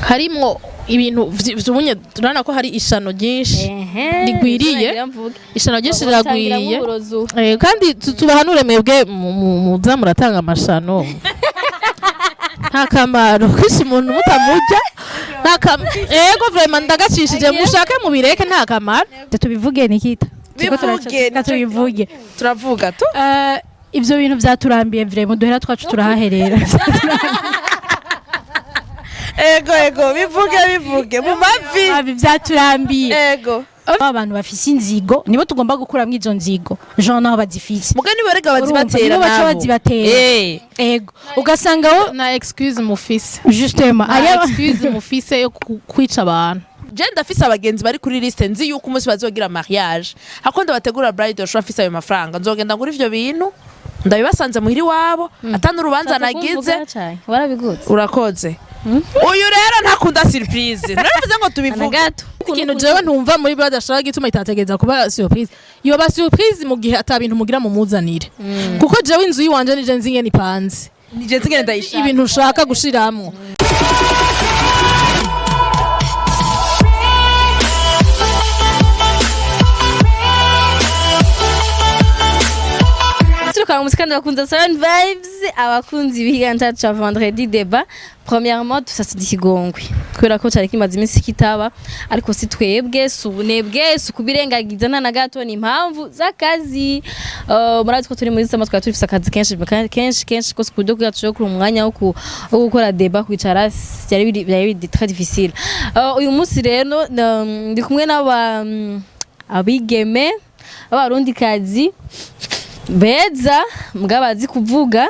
Harimwo ibintu vy'ubunye, turabona ko hari ishano ryinshi rigwiriye. Ishano ryinshi riragwiriye. Kandi tubahanure mwebwe muza muratanga amashano, nta kamaro kwisha umuntu mutamurya, nta ego, vraiment ndagacishije, mushake mubireke, nta kamaro. Tubivuge, Nikita. Bivuge. Reka tubivuge. Turavuga tu. Ivyo bintu vyaturambiye vraiment, duhera twacu turahaherera. Ego, bivuge, bivuge mu mavi. Abi vyaturambiye. Abantu bafise inzigo nibo tugomba gukuramwo izo nzigo, jean naho bazifise. Mugani barega bazibatera. Nibo baca nabo. bazibatera. Ego, ugasanga wo Na excuse mufise. Justement. Na excuse mufise yo kwica abantu. Je ndafise abagenzi bari kuri liste, nzi yuko umunsi bazogira mariage hako ndabategura bridal shower, afise ayo mafaranga nzogenda ngura ivyo bintu ndabibasanze muhiri wabo atana urubanza nagize. Warabiguze. Urakoze. Uyu rero ntakunda surprise, naravuze ngo tubivuge. Gato. Ikintu jewe ntumva muri bridal shower gituma itategereza kuba surprise, yoba surprise mu gihe ata bintu mugira mumuzanire, kuko jewe inzu yiwanje nije nzi ingene ipanze. Nije nzi ingene ndayishaka. Ibintu ushaka gushiramwo. Turikora muzika, ndabakunza Seven Vibes, abakunzi b'ikiganiro ca Vendredi Débat. Premièrement, dusasize ikigongwe kubera ko cari kimaze iminsi kitaba, ariko si twebwe, si ubunebwe, si ukubirengagiza, nta na gato, ni impamvu z'akazi. Murazi ko turi muri sama, twari turifise akazi kenshi kenshi kenshi kose, ku buryo kugira dushobore kuronka umwanya wo gukora débat, kwicara byari biri très difficile. Uyu munsi rero ndi kumwe n'aba abigeme b'abarundikazi beza mbwa bazi kuvuga.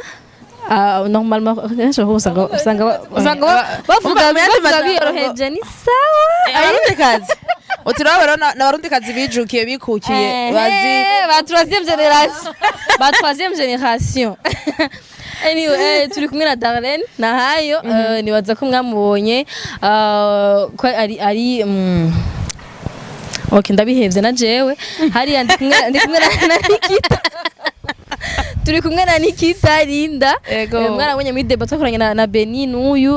Normalement kenshi usanga bavuga Umva, mu yandi bavuga majambo biyoroheje, ni sawa. Abarundikazi uturabara n'abarundikazi bijukiye, bikukiye, bazi. Ba troisième génération, ba troisième génération. Anyway, turi kumwe na Darlene Nahayo. Nibaza ko mwamubonye, ko ari OK, ndabihevye na jewe hariya ndi kumwe na Nikita, turi kumwe na Nikita Linda. Ego. Mwarabonye muri débat twakoranye na Beni n'uyu.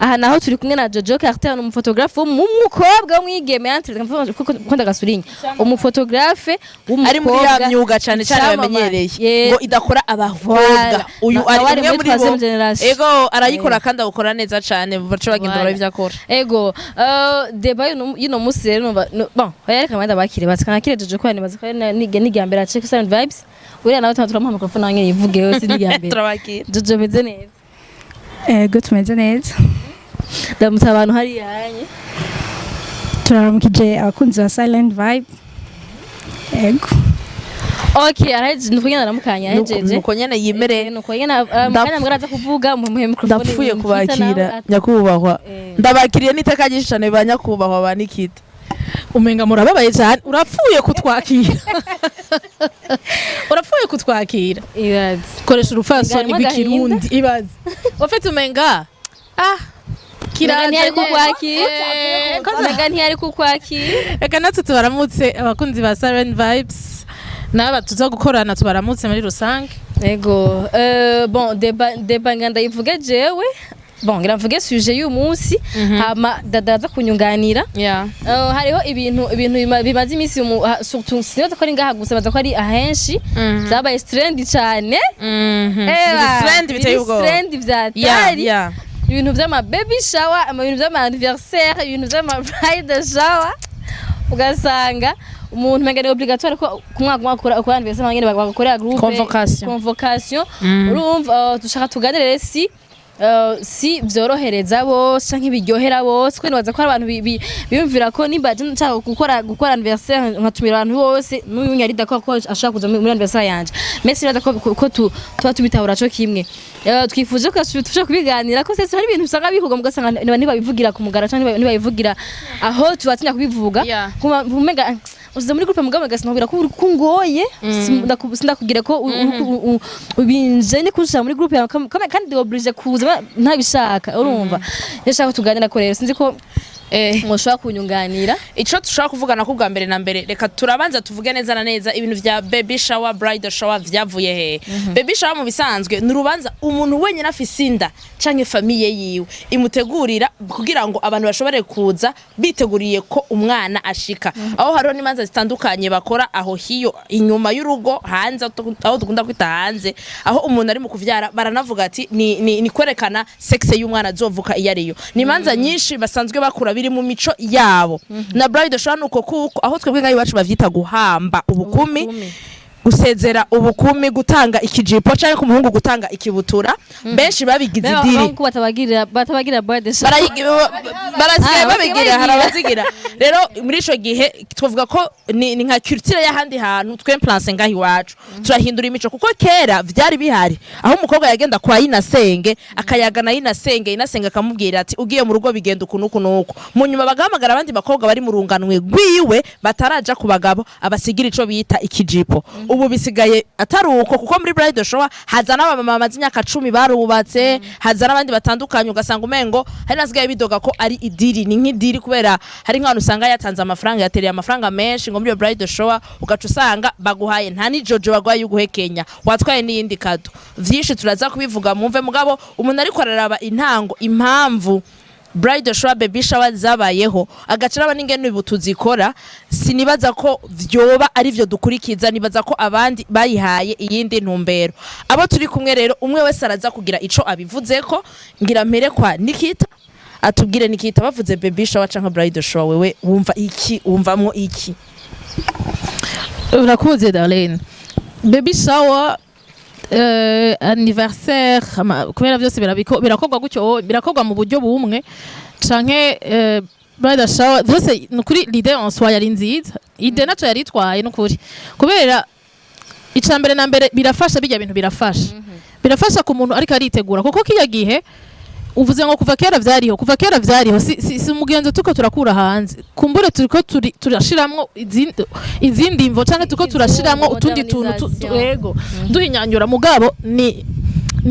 Aha naho turi kumwe na Jojo Carter, ni umuphotographe w'umukobwa w'umwigeme, entre ko ndagasurinye, umuphotographe Ari muri w'umukobwa ya myuga cane cane icamamare. bamenyereye Yeah. ngo idakora abakobwa. Voilà. Uyu Nawe ari ari umwe muri muri bo. troisième génération. Ego, arayikora kandi awukora neza cane, baca bagenda Voilà. baraba ivyo akora. Ego, débat y'uno musi rero numva bon, oya, reka manda bakire batse, kanakire Jojo ko nibaza ko ari n'irya mbere ace Silent Vibes. Uriya nawe turamuha microphone nawe nyene yivuge yose, n'irya mbere. Turabakira. Jojo, meze neza? Ego, tumeze neza. Ndamutse abantu hariya hanye. Turaramukije abakunzi ba Silent Vibe, ego. OK, arahejeje, nuko nyene aramukanya ahejeje. Nuko nyene yimere. Nuko nyene mukanya mbwa araza kuvuga, mumuhe microphone. Ndapfuye Nikita kubakira nawe nyakubahwa. Ndabakiriye n'iteka ryinshi cane ba nyakubahwa ba Nikita. Umenga murababaye cyane. Urapfuye kutwakira, urapfuye kutwakira. Ibaze. Koresha urupfasoni Harimo rw'ikirundi. Ibaze ufite umenga ah Umenga ntiyari kiraje. kukwakira. Umenga ntiyari kukwakira. Reka natwe tubaramutse abakunzi ba Siren Vibes n'aba tuza gukorana, tubaramutse muri rusange. Ego, bon, débat nga ndayivuge jewe. Bon, ngira mvuge sujet y'uyu munsi, hama dada aza kunyunganira. Hariho ibintu bimaze iminsi surtout sinibaza ko ari ngaha gusa, baza ko ari ahenshi zabaye trend cyane. Biri trend biteye biri ubwoba. trend vyatari ibintu vy'ama baby shower, ibintu vy'ama anniversaire, ibintu vy'ama bridal shower, ugasanga umuntu umenga ni obligatoire ko ku mwaka umwe akora anniversaire nyene bagakorera groupe. Convocation. Convocation. Urumva, dushaka tuganire si vyorohereza bose canke biryohera bose, kuko nibaza ko hari abantu biyumvira ko nimba je nshaka gukora anniversaire nkatumira abantu bose, n'uyu yari d'accord ko ashaka kuza muri anniversaire yanje, mais sinibaza ko tuba tubitahura co kimwe. Twifuje ko tushobora kubiganira ko sese hari ibintu usanga bihuga, mugasanga ntibabivugira ku mugara canke ntibabivugira aho tubatinya kubivuga. Umenga usize muri groupe mugabo ugasanga ko uri kungoye, sindakubwira ko ubinje ni kunshira muri groupe yawe, kandi ndi obligé kuza ntabishaka. Urumva, ndashaka ko tuganira ko rero sinzi ko Mushobora kunyunganira. Ico dushobora kuvugana ko bwa mbere na mbere, reka turabanza tuvuge neza na neza ibintu vya baby shower, bridal shower vyavuye hehe. Baby shower mu bisanzwe ni urubanza umuntu wenyine afise inda canke famille yiwe imutegurira kugira ngo abantu bashobore kuza biteguriye ko umwana ashika. Aho hariho n'imanza zitandukanye bakora aho hiyo inyuma y'urugo hanze, aho dukunda kwita hanze, aho umuntu ari mu kuvyara baranavuga ati ni kwerekana sexe y'umwana azovuka iyo ariyo. Ni imanza nyinshi basanzwe bakura, biri mu mico yabo. Na bridal shower nuko, kuko aho twebwe ngaho iwacu bavyita guhamba ubukumi, gusezera ubukumi, gutanga ikijipo canke ku muhungu gutanga ikibutura. Benshi babigize idiri. Ko batabagira bridal shower. Barasigaye Ah, babigira. basigaye. Hari abazigira. Rero muri ico gihe twavuga ko ni nka culture y'ahandi hantu twemplance ngaho iwacu, turahindura imico, kuko kera vyari bihari aho umukobwa yagenda kwa yinasenge, akayaga na yinasenge, yinasenge akamubwira ati: "Ugiye mu rugo bigenda uku nuku nuku." Mu nyuma bagahamagara abandi bakobwa bari mu runganwe rwiwe bataraja ku bagabo, abasigira ico bita ikijipo. Ubu bisigaye atari uko, kuko muri bridal shower haza n'abamama bamaze imyaka 10 barubatse, haza n'abandi batandukanye, ugasanga umengo hari nasigaye bidoga ko ari idiri, ni nk'idiri, kubera hari nk'ahantu usanga yatanze amafaranga, yatereye amafaranga menshi ngo muri iyo bridal shower, ugaca usanga baguhaye nta n'ijojo baguhaye y'uguhekenya, watwaye n'iyindi cadeau. Vyinshi turaza kubivuga mumve. Mugabo umuntu ariko araraba intango, impamvu bridal shower, baby shower zabayeho, agaca araba n'ingene ubu tuzikora, sinibaza ko vyoba ari vyo dukurikiza. Nibaza ko abandi bayihaye iyindi ntumbero. Abo turi kumwe rero, umwe wese araza kugira ico abivuzeko. Ngira mpere kwa Nikita, atubwire. Nikita, bavuze baby shower canke bridal shower, wewe wumva iki? Wumvamwo iki? Urakoze, Darlene. Baby shower, anniversaire, kubera byose birakorwa gutyo, birakorwa mu buryo bumwe, canke bridal shower, byose nukuri l'idée en soi yari nziza. Idée naco yari itwaye nukuri, kubera ica mbere na mbere birafasha, bijya bintu birafasha, birafasha ku muntu ariko aritegura, kuko kiya gihe uvuze ngo kuva kera vyariho, kuva kera vyariho, si umugenzo tuko turakura hanze. Kumbure turiko turashiramwo izindi mvo, canke turiko turashiramwo utundi tuntu Modernisation. Ego, duhinyanyura. Mugabo ni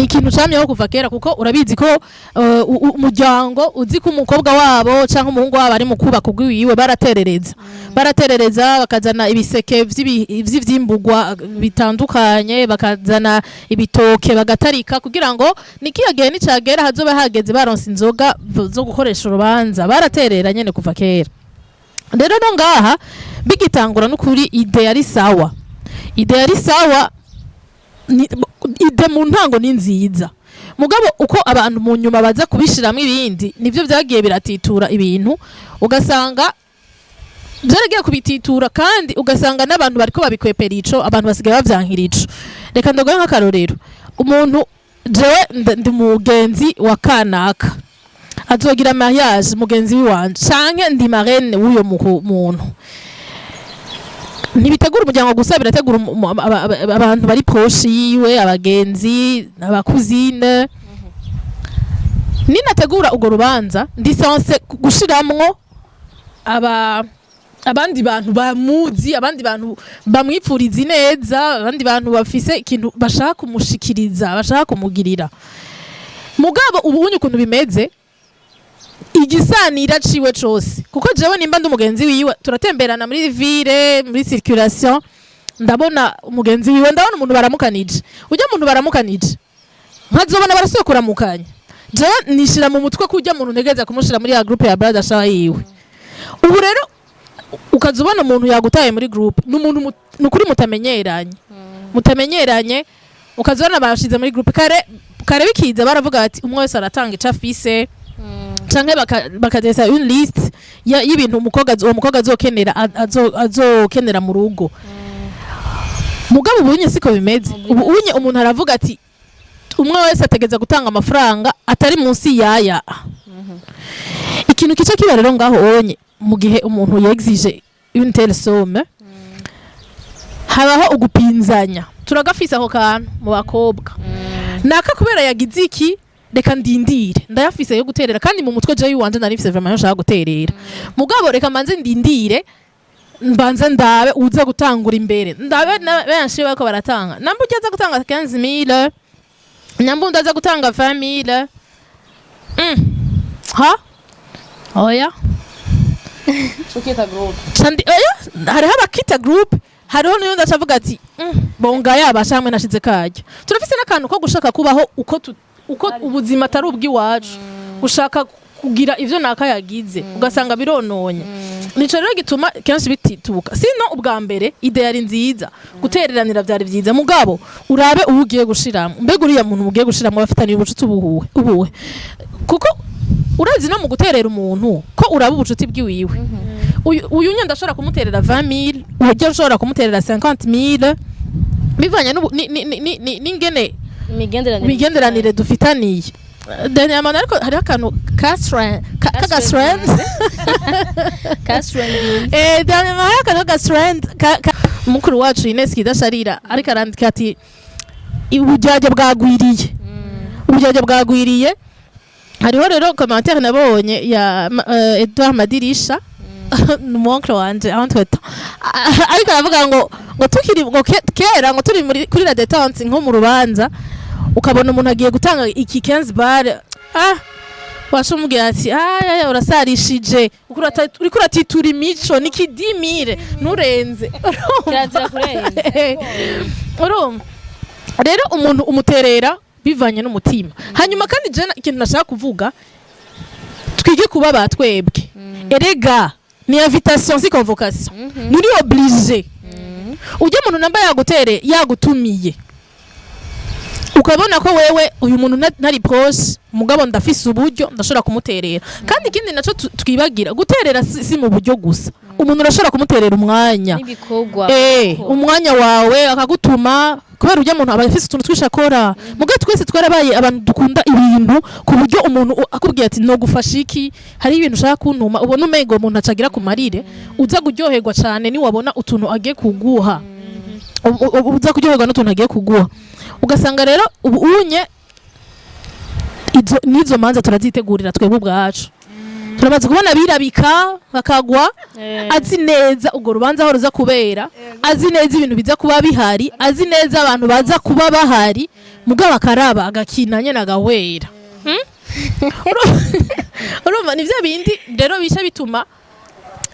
ikintu camyeho kuva kera, kuko urabizi ko umuryango uzi ko umukobwa wabo canke umuhungu wabo ari mu kubaka ugwiwiwe, baraterereza, baraterereza, bakazana ibiseke vy'ivyimbugwa bitandukanye, bakazana ibitoke, bagatarika, kugira ngo nikiya gihe nicagera hazoba hageze baronse inzoga zo gukoresha urubanza. Baraterera nyene kuva kera. Rero no ngaha bigitangura, n'ukuri idée yari sawa, idée yari sawa, idée mu ntango ni nziza. Mugabo uko abantu mu nyuma baza kubishiramwo ibindi, nivyo vyagiye biratitura ibintu, ugasanga byaragiye kubititura, kandi ugasanga n'abantu bariko babikwepera ico, abantu basigaye bavyankira ico. Reka ndaguhe nk'akarorero. Umuntu, jewe ndi mugenzi wa kanaka azogira mariage, mugenzi wiwanje, canke ndi marraine w'uyo muntu. Ntibitegura umuryango gusa, birategura abantu bari proche yiwe, abagenzi, aba cousine. Ninategura urwo rubanza, ndi censée gushiramwo abandi bantu bamuzi, abandi bantu bamwipfuriza ineza, abandi bantu bafise ikintu bashaka kumushikiriza, bashaka kumugirira. Mugabo ubu unye ukuntu bimeze, igisanira ciwe cose, kuko jewe nimba ndi umugenzi wiwe, turatemberana muri ville, muri circulation, ndabona umugenzi wiwe, ndabona umuntu baramukanije, ujya muntu baramukanije, nkazobona barasuye kuramukanya, jewe nishira mu mutwe ko ujya muntu ntegereza kumushira muri ya groupe ya bridal shower yiwe. Ubu rero ukaza ubona umuntu yagutaye muri groupe, ni umuntu ni ukuri mutamenyeranye, mutamenyeranye, ukaza ubona bashize muri groupe. Kare kare bikiza baravuga bati umwe wese aratanga ico afise, canke bakadressa une liste y'ibintu uwo mukobwa azokenera, azokenera mu rugo. Mugabo ubu unye siko bimeze. Ubu unye umuntu aravuga ati umwe wese ategeza gutanga amafaranga atari munsi yaya. Ikintu kica kiba rero ngaho onye, mu gihe umuntu yexige une telle somme, habaho ugupinzanya. Turagafise ako kantu mu bakobwa: naka kubera yagize iki, reka ndindire, ndayafise yo guterera, kandi mu mutwe jewe iwanje narifise vraiment yo nshaka guterera, mugabo reka manze ndindire, mbanze ndabe uza gutangura imbere, ndabe benshi bariko baratanga. Namba ujya aza gutanga 15000, namba undi aza gutanga 20000, ha oya. Candi oya, hariho abakita groupe, hariho n'uyundi aca avuga ati: "Bonga yabasha hamwe nashize kajya." Turafise n'akantu ko gushaka kubaho uko ubuzima atari ubw'iwacu, gushaka kugira ivyo naka yagize, ugasanga birononye. Nico rero gituma kenshi bitituka. Sino ubwa mbere idée yari nziza, gutereranira vyari vyiza, mugabo urabe uwo ugiye gushiramo. Mbega uriya muntu ugiye gushiramo bafitaniye ubucuti ubuhuhe ubuhe? Kuko urazi no mu guterera umuntu ko uraba ubucuti bwiwiwe. Uyu nyenda ndashobora kumuterera 20000, uburyo nshobora kumuterera 50000, bivanye n'ingene imigenderanire imigenderanire dufitaniye. Dernièrement ariko hariho akantu ka strand. Ka stranding. Dernièrement hariho akantu ka strand mukuru wacu Ines Kidasharira, ariko arandika ati: "Uburyarya bwagwiriye, uburyarya bwagwiriye." Hariho rero commentaire nabonye ya Edouard Madirisha, ni oncle wanje entre temps, ariko aravuga ngo tukiri ngo kera ngo turi muri kuri la détente, nko mu rubanza, ukabona umuntu agiye gutanga iki 15 bar, waca umubwira ati: "Ah, urasarishije, uriko uratitura imico nikidimire nturenze." Kirazira kurenza. Urumva rero, umuntu umuterera bivanye n'umutima. Hanyuma kandi je ikintu nashaka kuvuga, twige kuba batwebwe. Erega ni invitation, si convocation, nturi obligé. Ujya umuntu namba yagutere, yagutumiye, ukabona ko wewe uyu muntu ntari proche, mugabo ndafise uburyo, ndashobora kumuterera. Kandi ikindi naco twibagira, guterera si mu buryo gusa, umuntu urashobora kumuterera umwanya n'ibikorwa. Umwanya wawe akagutuma, kubera ujya muntu aba afise utuntu twinshi akora. Muga twese twarabaye abantu dukunda ibintu, ku buryo umuntu akubwiye ati: "No gufasha iki, hari ibintu ushaka kuntuma," ubona umengo umuntu acagira kumarire. Uza kuryoherwa cane niwabona utuntu agiye kuguha. Uza kuryoherwa n'utuntu agiye kuguha. Ugasanga rero ubu unye izo nizo manza turazitegurira twebwe ubwacu. Turamaze kubona birabika bakagwa, azi neza urwo rubanza aho ruza kubera, azi neza ibintu biza kuba bihari, azi neza abantu baza kuba bahari, mugabo akaraba agakina nyene agahwera. Urumva ni vya bindi rero bica bituma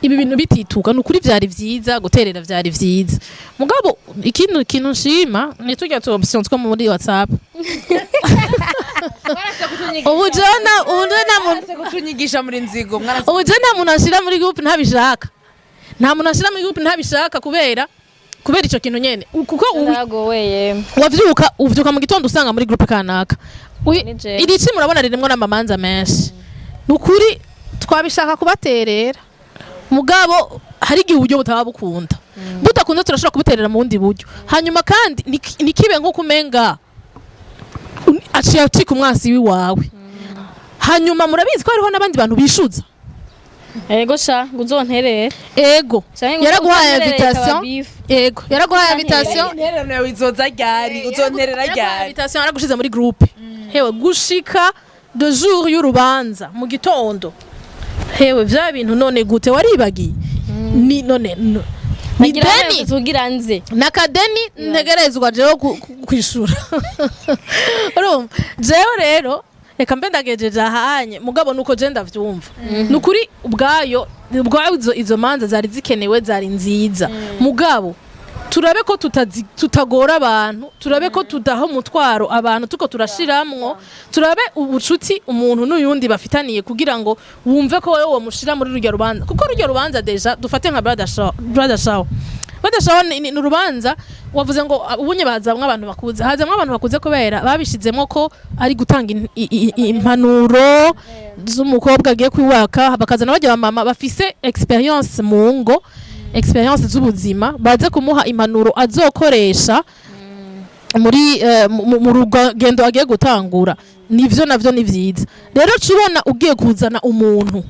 ibi bintu bitituka. Ni ukuri vyari vyiza, guterera vyari vyiza, mugabo ikintu kintu nshima ni turya tu option two muri WhatsApp. Ubu jana muntu Kutunyigisha muri nzigo mwarase. Ubu je nta muntu anshira muri groupe ntabishaka, nta muntu anshira muri groupe ntabishaka, kubera ico kintu nyene. Kuko Ndagoweye. wavyuka, uvyuka mu gitondo usanga muri groupe kanaka. Ni jewe. Iri ci murabona ririmwo n'amamanza menshi. Ni ukuri twabishaka kubaterera, mugabo hari igihe uburyo butaba bukunda. Budakunda turashobora kubuterera mu bundi buryo. Hanyuma kandi nikibe nko kumenga aciye acika umwansi w'iwawe. Hanyuma murabizi ko hariho n'abandi bantu bishuza. Ego sha, ngo uzonterere. Ego. Canke ngo Yaraguhaye uzonterere ikaba invitation. beef. Ego, yaraguhaye invitation. Intererano yawe izoza ryari? Uzonterera Yaraguhaye ryari? invitation, yaragushize muri groupe. Hewe, gushika de jour y'urubanza mu gitondo, hewe, vya bintu none gute waribagiye? Ni none ni Nagira deni tugira nze. Nakadeni ntegerezwa jewe kwishura. Urumva jewe rero reka mbe ndagejeje ahanye, mugabo nuko je ndavyumva. Nukuri ubwayo ubwayo izo manza zari zikenewe, zari nziza, mugabo turabe ko tutagora abantu, turabe ko tudaha umutwaro abantu tuko turashiramwo, turabe ubucuti umuntu n'uyundi bafitaniye, kugira ngo wumve ko wowe womushira muri rurya rubanza. Kuko rurya rubanza déjà, dufate nka bridal shower, bridal shower ni urubanza wavuze ngo ubunye bazamwo abantu bakuze, hazamwo abantu bakuze kubera babishizemwo ko ari gutanga impanuro z'umukobwa agiye kwibaka, bakazana bajya mama bafise expérience mu ngo, expérience z'ubuzima, baze kumuha impanuro azokoresha muri mu rugendo agiye gutangura. Nivyo navyo ni vyiza. Rero cubona ugiye kuzana umuntu,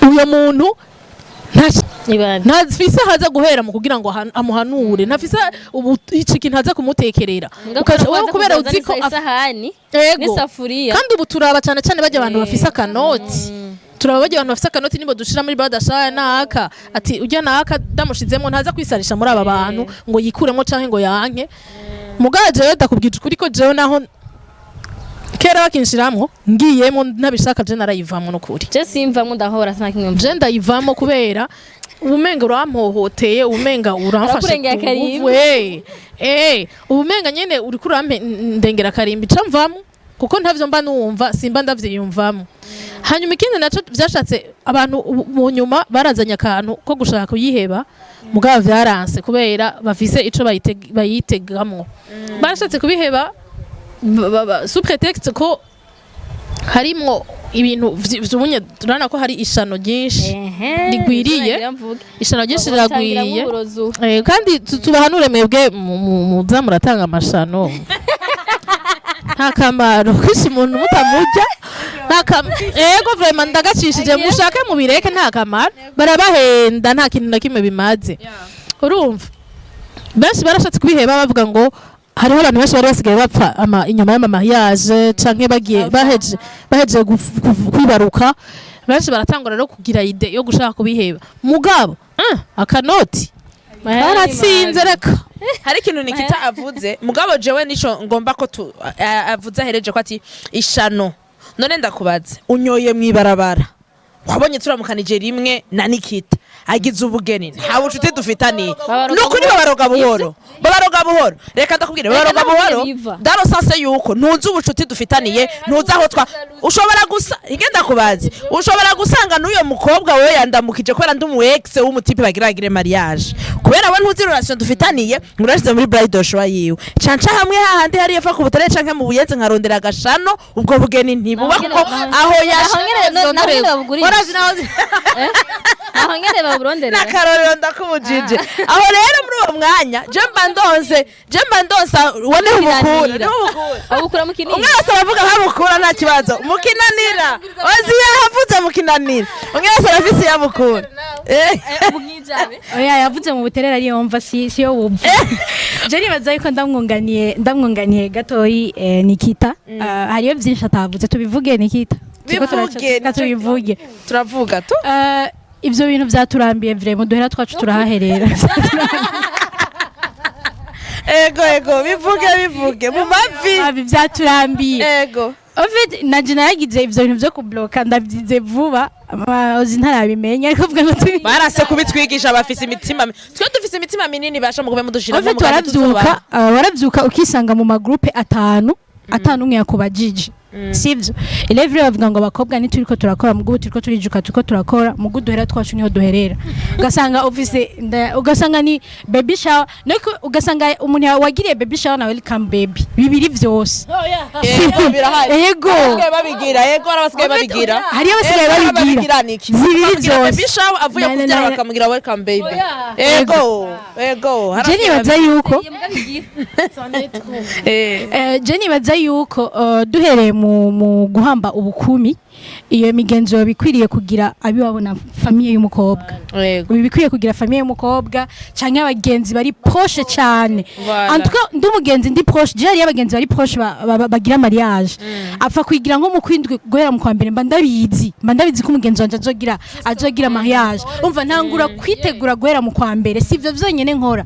uyo muntu Ibana. ntafise haza guhera mu kugira ngo amuhanure, ntafise ubu ico kintu aza kumutekerera. Wewe kubera uzi ko isahani Ego. n'isafuriya. Kandi ubu turaba cyane cyane bajya abantu bafise akanoti, turaba bajya abantu bafise akanoti nibo dushira muri badashaya. Naka ati ujya naka ndamushizemo ntaza kwisarisha muri aba bantu ngo yikuremo canke ngo yanke. Mugabo jewe ndakubwije ukuri ko jewe naho Kera bakinshiramwo, ngiyemo ntabishaka, je narayivamwo n'ukuri. Je simvamwo, ndahora nta kimwe mvuga. Je ndayivamo kubera ubumenga urampohoteye, ubumenga uramfashe Urakurengera ku akarimbi. nguvu, ubumenga nyene uriko urampe ndengera akarimbi, ca mvamo kuko ntavyo mba numva, simba ndavyiyumvamo. Hanyuma ikindi naco vyashatse abantu mu nyuma barazanye akantu ko gushaka kuyiheba, mugabo vyaranse kubera bafise ico bayitegamwo. Barashatse kubiheba sous prétexte ko harimwo ibintu vy'ubunye. Turabona ko hari ishano ryinshi rigwiriye. Ngira mvuge. Ishano ryinshi Batangira riragwiriye. nk'uburozi ubu. Kandi tubahanure mwebwe muza muratanga amashano, nta kamaro kwisha umuntu mutamurya, nta kamaro. Ego, vraiment ndagacishije, mushake mubireke, nta kamaro, barabahenda, nta kintu na kimwe bimaze. Urumva benshi barashatse kubiheba bavuga ngo hariho abantu benshi bari basigaye bapfa inyuma y'ama mariage canke bagiye baheje kwibaruka. Benshi baratangura rero kugira idée yo gushaka kubiheba, mugabo akanoti baratsinze, reka. Hari ikintu Nikita avuze, mugabo jewe nico ngomba ko tu avuze ahereje ko ati ishano. None ndakubaze, unyoye mwibarabara, wabonye turamukanije rimwe na Nikita agize ubugeni, nta bucuti dufitaniye. Babaroga. Nukuri babaroga buhoro, babaroga buhoro. Reka ndakubwire, babaroga Naho buhoro. biva. Darosanse yuko ntuzi ubucuti dufitaniye, ntuzi aho twa ushobora gusa igenda kubazi, ushobora gusanga n'uyo mukobwa we yandamukije kubera ndi umu ex w'umu type bagira bagire mariage, kubera we ntuzi relation dufitaniye, ngurashize muri bridal shower yiwe, canca hamwe hahandi hariya fa ku butare canke mu Buyenzi, nkarondera agashano, ubwo bugeni ntibuba kuko aho Aho nyene naho nyene babugurisha. Urazi naho Aho nyene baburonderera. N'akarorero ndakubujije. Aho rero muri uwo mwanya je mba ndonse uwo niho ubukura. Mukinanira. Niho ubukura. Abukura mu kinini. Umwe wese aravuga ntabukura, nta kibazo, mukinanira ozi yahavuze mukinanira, umwe wese arafise iyo abukura. Ubwijabe. Oya, yavuze mu Buterere, ariyo mva, si yo wumva. Je nibaza yuko ndamwunganiye gatoyi, Nikita. Hariyo byinshi atavuze, tubivuge Nikita. Turiko Bivuge, reka tubivuge. Turavuga tu. Ibyo bintu byaturambiye vraiment, duhera twacu turahaherera. Ego, bivuge, bivuge mu mavi. Abi byaturambiye. Ego. En fait, nanje naragize ivyo bintu vyo kubloka, ndavyize vuba, ozi ntarabimenya, ariko vuga ngo tubi Barase kubitwigisha, bafise imitima twe dufise imitima minini, basha mugume mudushira. En fait, waravyuka ukisanga mu ma groupe atanu atanu umwe yakubajije, sivyo? Elevre bavuga ngo abakobwa ntituriko turakora, mugubu turiko turijuka, turiko turakora, mugu duhera twacu niho duherera. Ugasanga ufise ugasanga ni baby shower niko, ugasanga umuntu wagiriye baby shower na welcome baby bibiri vyose. Yego, birahari. Yego. Abasigaye babigira, yego, hari abasigaye babigira. Hariyo abasigaye Yego, hari babigira. ababigira niki? Zibiri Bakamugira zose. baby shower avuye kubyara, bakamugira welcome baby. Ego, hari Je abasigaye nibaza yuko je nibaza yuko duhereye mu guhamba ubukumi, iyo migenzo bikwiriye kugira abiwabo na famille y'umukobwa. Bikwiye kugira famille y'umukobwa canke abagenzi bari proche cyane. Voilà. En tout cas, ndi umugenzi, ndi proche, je hariyo abagenzi bari proche bagira mariage, apfa kwigira nko mu kwindwi, guhera mu kwa mbere mba ndabizi ko umugenzi wanje azogira mariage. Umva, ntangura kwitegura guhera mu kwa mbere. Si ivyo vyonyene nkora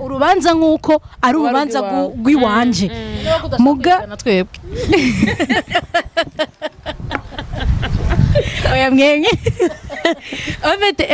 urubanza nk'uko ari urubanza rw'iwanje muga. Na twebwe. Oya mwemwe, en fait,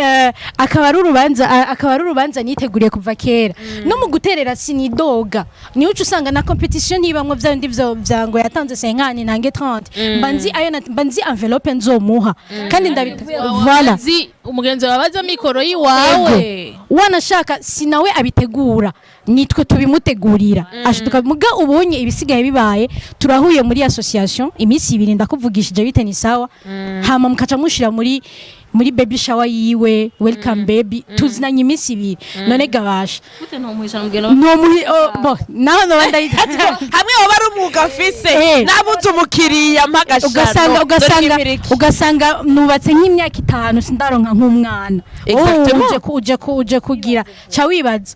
akaba ari urubanza niteguriye kuva kera. No mu guterera sinidoga, niyo uca usanga na compétition ntibamwo vya bindi vyo vya ngo yatanze 50 nange 30, mba nzi ayo mba nzi enveloppe nzomuha kandi ndabita, voilà. Nzi umugenzi wawe abaza mikoro yiwawe. Wanashaka si nawe abitegura, nitwe tubimutegurira. Ashutuka muga ubonye ibisigaye bibaye, turahuye muri association iminsi ibiri, ndakuvugishije bite, ni sawa, hama mukaca mushira muri baby shower yiwe welcome baby, tuzinanye iminsi ibiri, none gabasha. Gute ntumuhisha mugeno? No muhi, oh, bo naho no ndayita. Hamwe woba ari umwuga afise, nabuze umukiriya mpagashano. Ugasanga nubatse nk'imyaka 5 sindaronka nk'umwana. Exactement. Oh, uje kugira ca wibaza